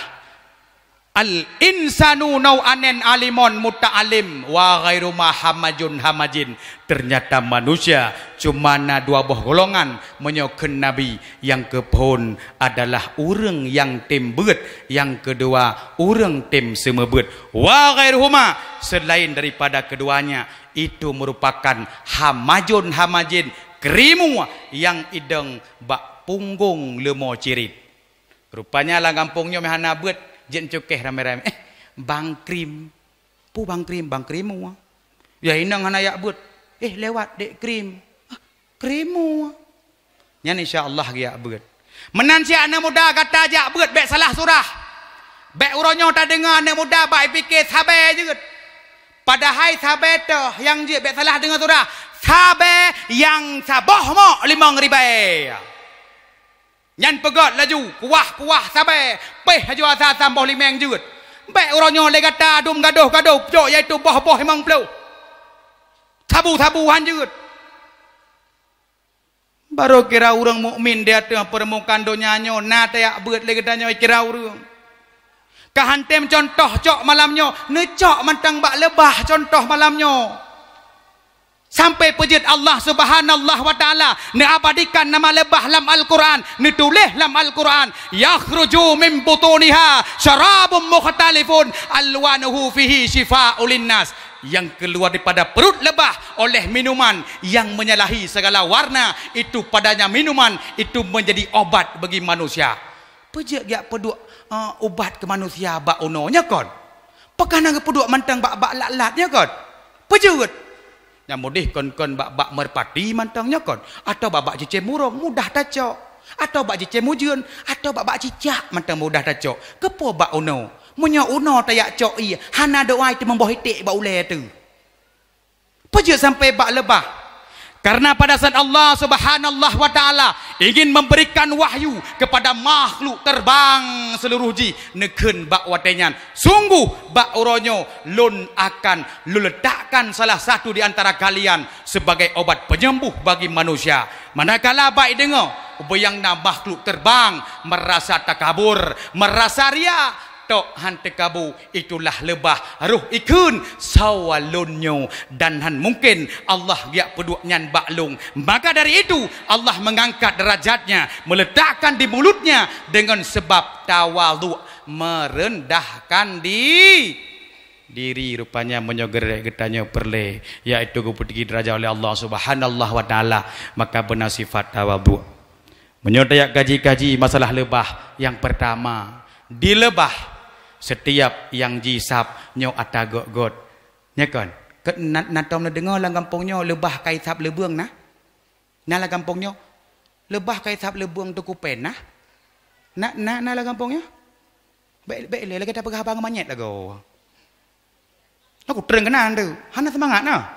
al-insanu nau'ain alimon muta'alim wa ghairu ma hamajun hamajin. Ternyata manusia cuma na dua boh golongan meunyoe kheun Nabi. Nyang keuphon adalah ureuëng nyang tem beuet, nyang keudua ureuëng tem seumeubeuet. Wa ghairuhuma, selain daripada keduanya, itu merupakan hamajun hamajin, krimu nyang idong bak punggong leumo cirit. Rupanya lam gampông nyoe meuhana beuet, jeuet cukéh ramé-ramé. Eh, Bang Krim. Peue Bang Krim? Bang Krimu. Ya inong hana jak beuet. Eh, lewat Dek Krim. Ah, Krimu. Nyan insya Allah geujak beuet. Meunan cit aneuk muda gata jak beuet bék salah surah. Bék uroe nyoe tadeungoe aneuk muda bak ipike sabe jeuet. Padahai sabe toh nyang jeuet bék salah deungoe surah. Sabe nyang saboh mok limong ribèe. Nyan peugöt laju, kuah-kuah sabe, péh laju asa-asa boh limeng jeuet. Bék uroe nyoe lé gata dum gadôh-gadôh, jok yaitu boh-boh limong ploh. Sabu-sabu han jeuet. Barô kira ureuëng mukmin di ateueh peurmukaan donya nyoe na tajak beuet lé geutanyoe kira ureuëng. Ka han tem cuntoh cok malam nyoe, neucok mantong bak leubah cuntoh malam nyoe. Sampai peujeuet Allah Subhanahu wa Taala neuabadikan nama leubah lam Al-Quran, neutuléh lam Al-Quran, "Yakhruju min butuniha syarabun mukhtalifun alwanuhu fihi syifa'ul linnas." Yang keluar daripada perut lebah oleh minuman yang menyalahi segala warna, itu padanya minuman itu menjadi obat bagi manusia. Peujeuet geujak peuduek, eh, ubat keu manusia bak unoe nyoe kon? Pakon hana geupeuduek mantong bak-bak lat-lat nyoe kon? Peujeuet. Nyang mudeh kon-kon bak-bak meurpati mantong nyoe kon? Atawa bak-bak cicém urông mudah tacok? Atawa bak cicém ujeuen? Atawa bak-bak cicak mantong mudah tacok? Keupeue bak unoe? Meunyoe unoe tajak cok ie, hana doa itu meuboh iték bak ulée teuh. Peujeuet sampai bak leubah. Karena pada saat Allah Subhanahu wa Taala ingin memberikan wahyu kepada makhluk terbang seluruh jih, neukheun bak watée nyan, "Sungguh bak uroe nyoe Lôn akan Lôn letakkan salah satu di antara kalian sebagai obat penyembuh bagi manusia." Manakala bak ideungoe, ubé nyang na makhluk terbang merasa takabur, merasa riya, tok han teukabu, itulah leubah roh ikheun sawa lôn nyoe, dan han mungken Allah geujak peuduek nyan bak lôn. Maka dari itu, Allah mengangkat derajatnya, meletakkan di mulutnya dengan sebab tawadhu, merendahkan di-, diri. Rupanya meunyoe geurek geutanyoe peureulée, yaitu geupeutinggi derajat oleh Allah Subhanahu wa Taala, maka beuna sifat tawadhu. Meunyoe tajak kaji-kaji masalah leubah, nyang peurtama, di leubah, setiap nyang jiisab nyoe ata göt-göt. Nyo kon? Ke-, na, na tom neudeungoe lam gampông nyoe leubah ka isab leubeueng na? Na lam gampông nyoe leubah ka isab leubeueng teukupen na? Na, na, na lam gampông nyoe? Bék, bék lé lagée tapeugah haba ngon manyét lagoe. Aku treun keunan tu, hana seumangat na.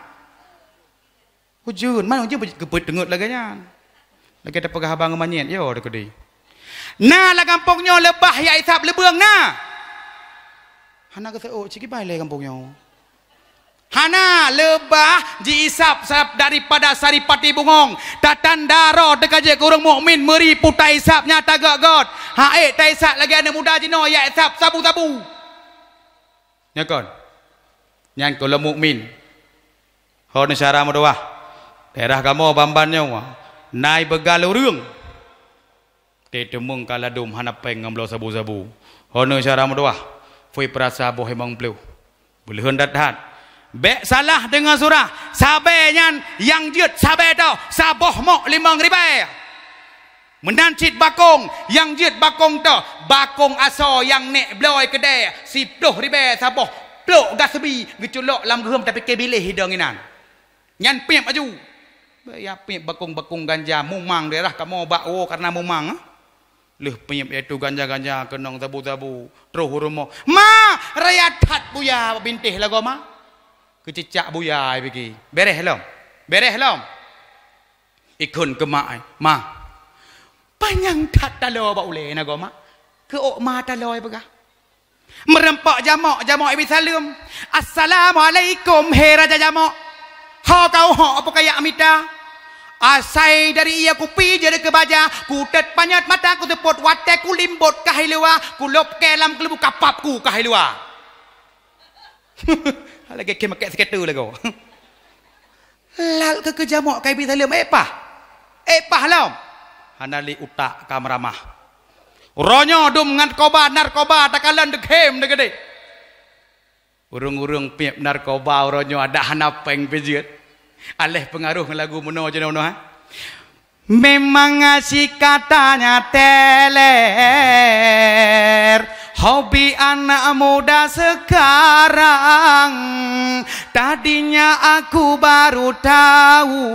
Ujeuen, mana ujeuen geupeuteungeut lagée nyan. Lagée tapeugah haba ngon manyét, yo, teukeudi. Na lam gampông nyoe leubah jak isab leubeueng na? Hana geuseuôt, cit kiban lé gampông nyoe. Hana, leubah jiisab sab daripada saripati bungöng. Tatanda droe teuka jeuet keu ureuëng mukmin meuri peue taisab nyang tagöt-göt. Hak ék taisab lagée aneuëk muda jinoe jak isab sabu-sabu. Nyo kon? Nyan keu lôn mukmin. Ho neusyara meudoá. Daerah kamoe ban-ban nyoe na ibeugal ureuëng. Teuteumong ka ladôm hana péng ngon bloe sabu-sabu. Ho neusyara meudoá. Phui peurasa boh limong ploh. Beuleuheun that-that. Bék salah deungoe surah. Sabe nyan nyang jeuet sabe toh saboh mok limong ribée. Meunan cit bakong, nyang jeuet bakong toh, bakong asoe nyang nék bloe keudée siploh ribée saboh, plôk gaseubi geuculok lam geuhom tapike biléh idong inan. Nyan piep aju. Bék ya piep bakong-bakong ganja, mumang daerah kamoe bak woe kareuna mumang, ah. Lheueh piep yaitu ganja-ganja keunong sabu-sabu, troh u rumoh. "Ma, raya that buya bintéh lagoe, Ma." Keucicak buya ai bigi. Bereh lom. Bereh lom. Ikheun keu mak ai, "Ma, panyang that taloe bak ulée na goe, Mak? Keu ôk ma taloe peugah." Meureumpok jamok, jamok ibi saleuem. "Assalamualaikum, he raja jamok. Ho kau ho peue kajak mita?" Asai dari ie kupi jeuet keu baja, kutet panyöt mata kuseupôt, watée kulimbot ka hai luwa, kulôb kée lam keuleumbu kapap ku ka hai luwa. Lagée kém makét siketu lagoe. Lal keu keujamok ka ibi saleuem, "Eh pah! Eh pah lom!" Hana lé utak ka meuramah. Uroe nyoe dum ngon narkoba, narkoba takalon deukhém deugedeh. Ureuëng-ureuëng piep narkoba uroe nyoe adak hana péng pih jeuet. Aléh peungaroh ngon lagu meunoe jinoe nyoe, ha? Memang asyik katanya teler, hobi anak muda sekarang. Tadinya aku baru tahu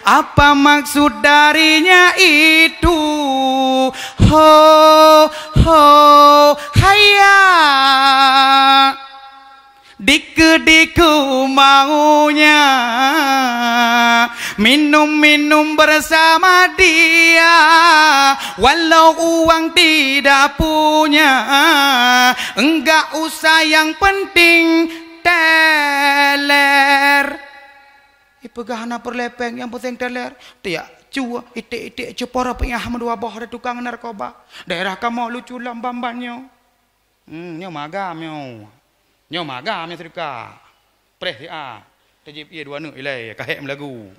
apa maksud darinya itu. Ho, ho, haya. Dikeue-dikeue maunya, Minum-minum bersama dia, walau uang tidak punya, enggak usah, yang penting teler. Ipeugah hana peureulée péng, nyang peunteng teler. Tiak cue, iték-iték cue, poro peuéh meudua boh, ada tukang narkoba. Daerah kamoe lucu lom ban-ban nyoe. Hmm, nyoe magam nyoe. Nyoe magam nyoe seudeuka. Preh siat. Tajib ié dua neuk ilée, ka hék meulagu.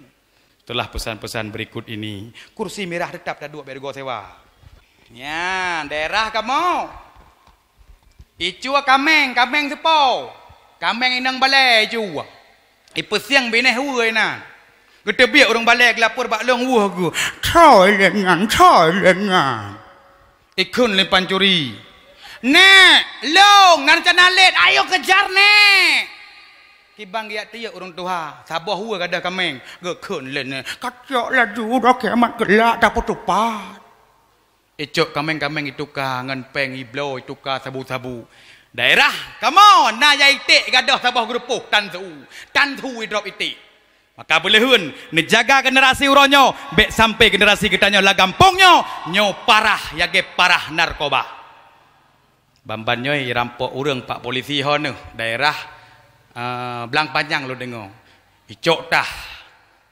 Setelah pesan-pesan berikut ini, kursi mirah teutap taduek bak rugoe sewa. Nyan, daerah kamoe. Icue kaméng, kaméng seupôt. Kaméng inong balée icue. Ipeusieng binéh weue inan. Geuteubiet ureuëng balée geulapor bak lôn weue geuh. Choi lé nyan, choi lé nyan. Ikheun lé pancuri. Nék, lôn na reuncana lét, ayo keujar nék. Kiban geujak tiyok ureuëng tuha, saboh weue gadôh kaméng. Geukheun lé nék. Ka cok laju, uroe kiamat geulak, tapeuteupat. Icok kaméng-kaméng ituka ngon péng, ibloe ituka sabu-sabu. Daerah kamoe na nyang iték gadôh saboh geurupoh, tan su, tan su idrop iték. Maka beuleuheun neujaga generasi uroe nyoe, bék sampai generasi geutanyoe lam gampông nyoe, nyoe parah lagée parah narkoba. Ban-ban nyoe irampok ureuëng pak polisi ho neuh daerah, eh, Blang Panyang lôn deungoe. Icok tah,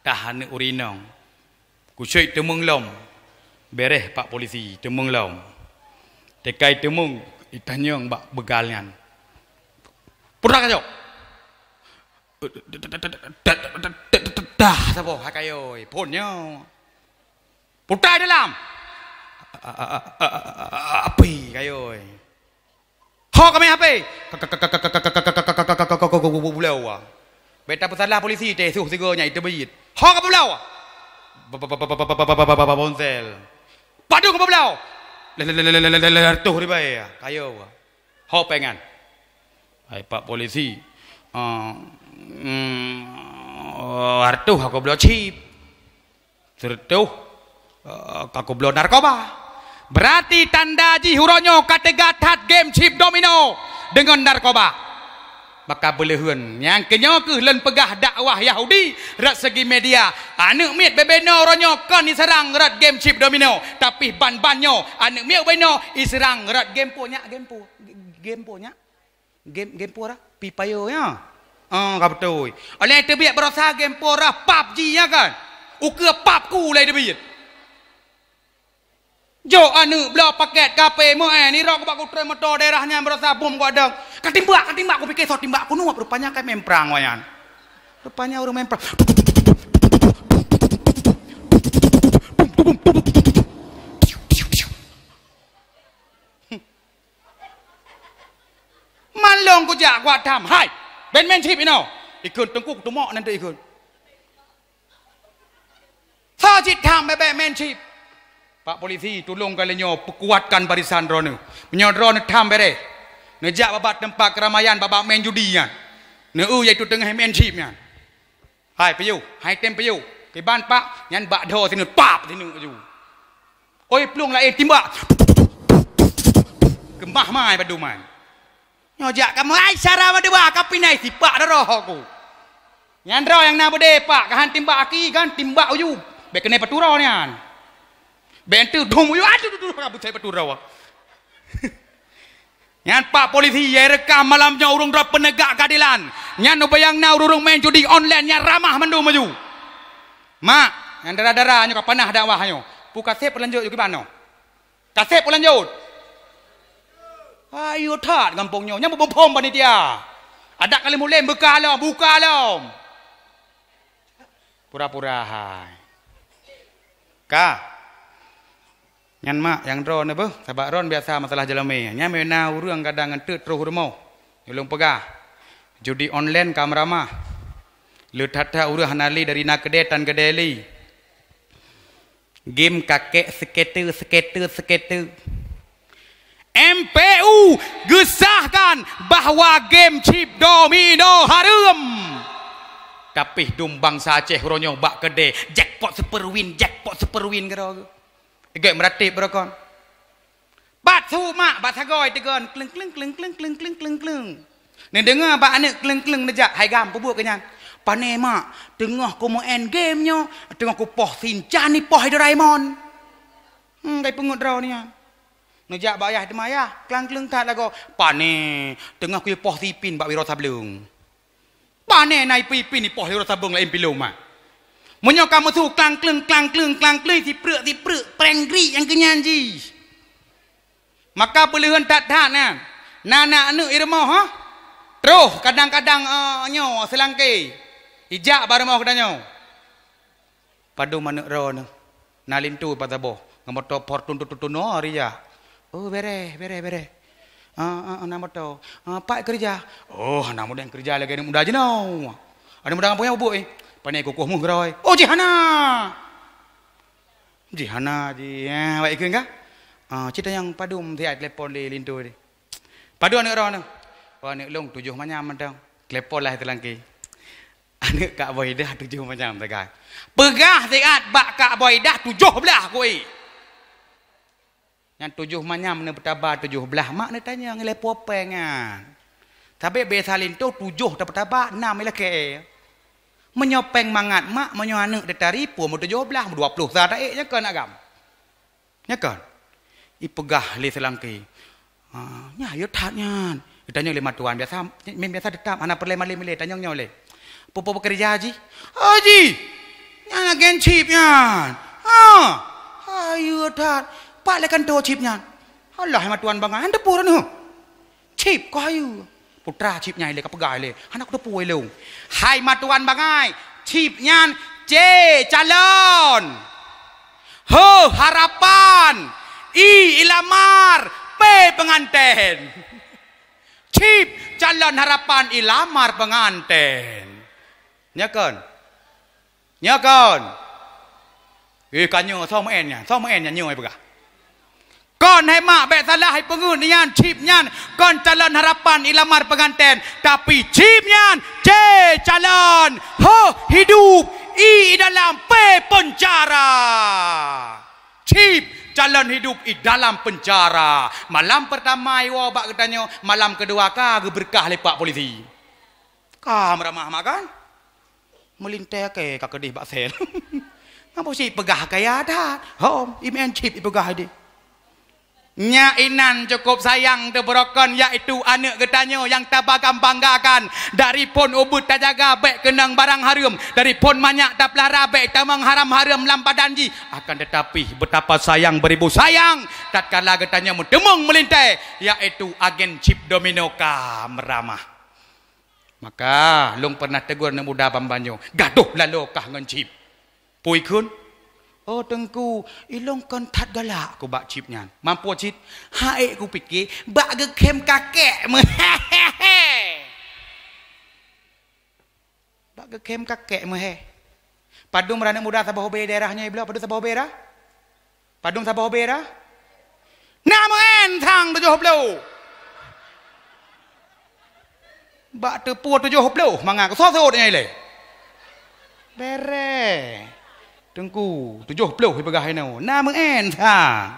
tah aneuëk ureuëng inong. Kusyik teumeung lom. Béréh pak polisi, teumeung lom. Teuka iteumeung, itanyong bak beugal nyan. Putra kacok. Dah saboh hai kayoi, phon nyoe. Putra dalam. Api kayoi. Ho kami H P. Bulau. Beta peusalah polisi teh suh sigo nyai teubiet. Ho ka bulau. Ponsel. Padum ka bulau. Tuh ribai. Kayo. Ho pengan. Hai pak polisi. Ah, mm, hartuh aku bloe chip. Seureutôh, eh, ka kubloe narkoba. Beurati tanda jih uroe nyoe ka teuga that game chip domino deungon narkoba. Maka beuleuheun, nyang keunyoe kheueh lôn peugah dakwah Yahudi rot segi media. Aneuëk miet bubena uroe nyoe kon iseurang rot game chip domino, tapi ban-ban nyoe aneuëk miet bubena iseurang rot game po nyak, game po, game po nyak. Game, game pura, Free Fire nyan. Ah, ka beutôi. Oleh teubiet baroesa game pura, PUBG nyan kan. Ukeue pap ku lé teubiet. Jok aneuëk bloe paket kape meu eh, nirok bak kutrön moto daerah nyan baroesa bom ku adong. Ka timbak, ka timbak, kupike soe timbak kunuap, rupanya ka main perang awak nyan. Rupanya ureuëng main perang. Malong kujak kuat tham, hai, ben main chip inoe. Ikheun teungku kuteumok nan teuh ikheun. Soe cit tham bèk-bèk main chip. Pak polisi, tulông kali nyoe peukuatkan barisan droeneuh. Meunyoe droeneuh tham bèrèh, neujak bak teumpat keuramaian bak main judi nyan. Neu-eu yaitu teungoh main chip nyan. Hai piôh, hai tem piôh. Kiban pak, nyan bak dho sineuk, pap sineuk laju. Oi plueng laén timbak. Keumah mai padum nyan. Nyoe jak kamoe, ai sara padum ka pinai sipak daroh aku. Nyan droe nyang na beudé pak, kahan timbak aki kan timbak uyu. Bèk keuneuk paturoe nyan. Bèk enteuk dum uyu, aduh duh duh, rabut sai paturoe. Nyan pak polisi, yai rekam malam nyoe ureuëng droe peunegak keadilan. Nyan ubak nyang na ureuëng-ureuëng main judi online nyan ramah mandum maju. Mak, nyang dara-dara nyoe ka panah dakwah nyoe. Pu kaseb peulanjut ju kiban nyoe. Kaseb peulanjut. Ayo that gampông nyoe, nyang beuphom panitia. Adak kali mulem buka lom, buka lom. Pura-pura hai. Ka. Nyan mak nyang droeneuh beuh, sabak droeneuh biasa masalah jalome. Nyan meunan ureuëng kadang ngon teuk troh rumoh. Ulôn peugah, judi online ka meuramah. Le that-that ureuëng hana lé dari na keudè tan keudè lé. Game kakek sekeute, sekeute, sekeute. M P U geusahkan bahwa game chip domino hareuem. Tapi dum bansa Aceh uroe nyoe bak keudè jackpot super win, jackpot super win keudroe. Igek meuratéb beurokon. Bat su mak, bat sagoe teugon, kleng, kleng, kleng. Neudeungoe bak aneuëk kleng, kleng neujak, hai gam, peubuet keu nyan. "Pane mak, teungoh kumeu'en game nyoe, teungoh kupoh Shinchan ipoh Doraemon." Hmm, kai peungeut droe nyan. Neujak bak ayah teuma, "Yah, klang-kleung that lagoe." "Pane, teungoh kupoh si Ipin bak Wiro Sableng." "Pane na Ipin, Ipin ipoh Wiro Sableng laén pilom ah. Meunyoe ka meusu klang-kleung, klang-kleung, klang-kleung, sipreuk, sipreuk, preng grik nyang keunyan jih." Maka peuleuheun that-that nyan. Na aneuk-aneuk i rumoh, ha? Troh kadang-kadang, eh, nyoe seulangké. Ijak bak rumoh geutanyoe. Padum aneuk droeneuh. Na linto pat saboh. Ngon moto Fortuner tutut-tutut nyoe rijak. "Oh, bereh, bereh, bereh. Ah, ah, ah, na moto. Ah, pat keureuja?" "Oh, hana mudeng keureuja lagèe aneuk muda jinoe. Aneuk muda gampông nyoe ubuk, eh. Pane kukoh meuh keudroe." "Oh, jih hana." "Jih hana jih, eh, awak ikheun kah?" Ah, cit tanyong padum siat telepon lé linto tadi. "Padum aneuk droeneuh?" "Oh, aneuk lôn tujoh manyam mantong." Telepon lah teulangké. Aneuk Kak Boidah tujoh manyam sagai. Peugah siat bak Kak Boidah tujoh blaih kui. Nyan tujoh manyam neupeutaba tujoh blaih, mak neutanyong ilèe peue péng nyan. Sabé biasa linto tujoh tapeutaba, nam ilakèe. Meunyoe péng mangat mak, meunyoe aneuk teutari, peue meutujoh blaih, meudua ploh sa taék, nyan kon agam. Nyan kon. Ipeugah lé seulangké. "Ah, nyan yue that nyan." Itanyong lé matuan biasa, men biasa teutap, hana peureulèe malèe-malèe, tanyong nyoe lé. "Peue-peue peukeureuja jih?" "Oh jih, nyan agen chip nyan." "Ha, hayeu that. Pat lé kantô chip nyan?" "Alah, hai matuan bangai, han teupeu droeneuh. Chip keuh hayeu." Putra chip nyan ilèe ka peugah ilèe, hana kuteupeu ilông. Hai matuan bangai, chip nyan C calon. H harapan, I ilamar, P penganten. Chip calon harapan ilamar penganten. Nyo kon? Nyo kon? Eh, ka nyoe, soe meu'en nyan? Soe meu'en nyan nyoe peugah? Kon hai mak, bèk salah hai peungeut nyan, chip nyan kon calon harapan ilamar penganten, tapi chip nyan C calon, H hidup, I dalam, P penjara. Chip calon hidup I dalam penjara. Malam pertama iwoe bak geutanyoe, malam kedua ka geubeurkah lé pak polisi. Ka meuramah mak kan? Meulintèe kèe ka keudeh bak sel. Nyan boh chip peugah kaya that. Hom, I meu'en chip ipeugah ideh. Nyak inan cukup sayang teubeurokon, yaitu aneuk geutanyoe nyang tabagam banggakan. Dari phon ubeut tajaga bèk keunong barang hareuem, dari phon manyak tapeulara bèk tamong haram-hareuem lam badan jih. Akan tetapi, betapa sayang beribu sayang tatkala geutanyoe meuteumong meulintèe, yaitu agen chip domino ka meuramah. Maka, lôn pernah teugor aneuk muda ban-ban nyoe, gadoh laloe kah ngon chip. Peue ikheun? "Oh Teungku, ilôn kon that galak ku bak chip nyan." "Man peue cit?" "Hai kupike bak geukhém kakek meuhèe." Bak geukhém kakek meuhèe. Padum aneuk muda saboh ubé daerah nyoe bloe, padum saboh ubé daerah? Padum saboh ubé daerah? Na meu'en sang tujoh ploh. Bak teupeu tujoh ploh mangat, soe seuôt nyan ilèe? Bereh. Teungku, tujoh ploh ipeugah inoe. Na meu'en sang.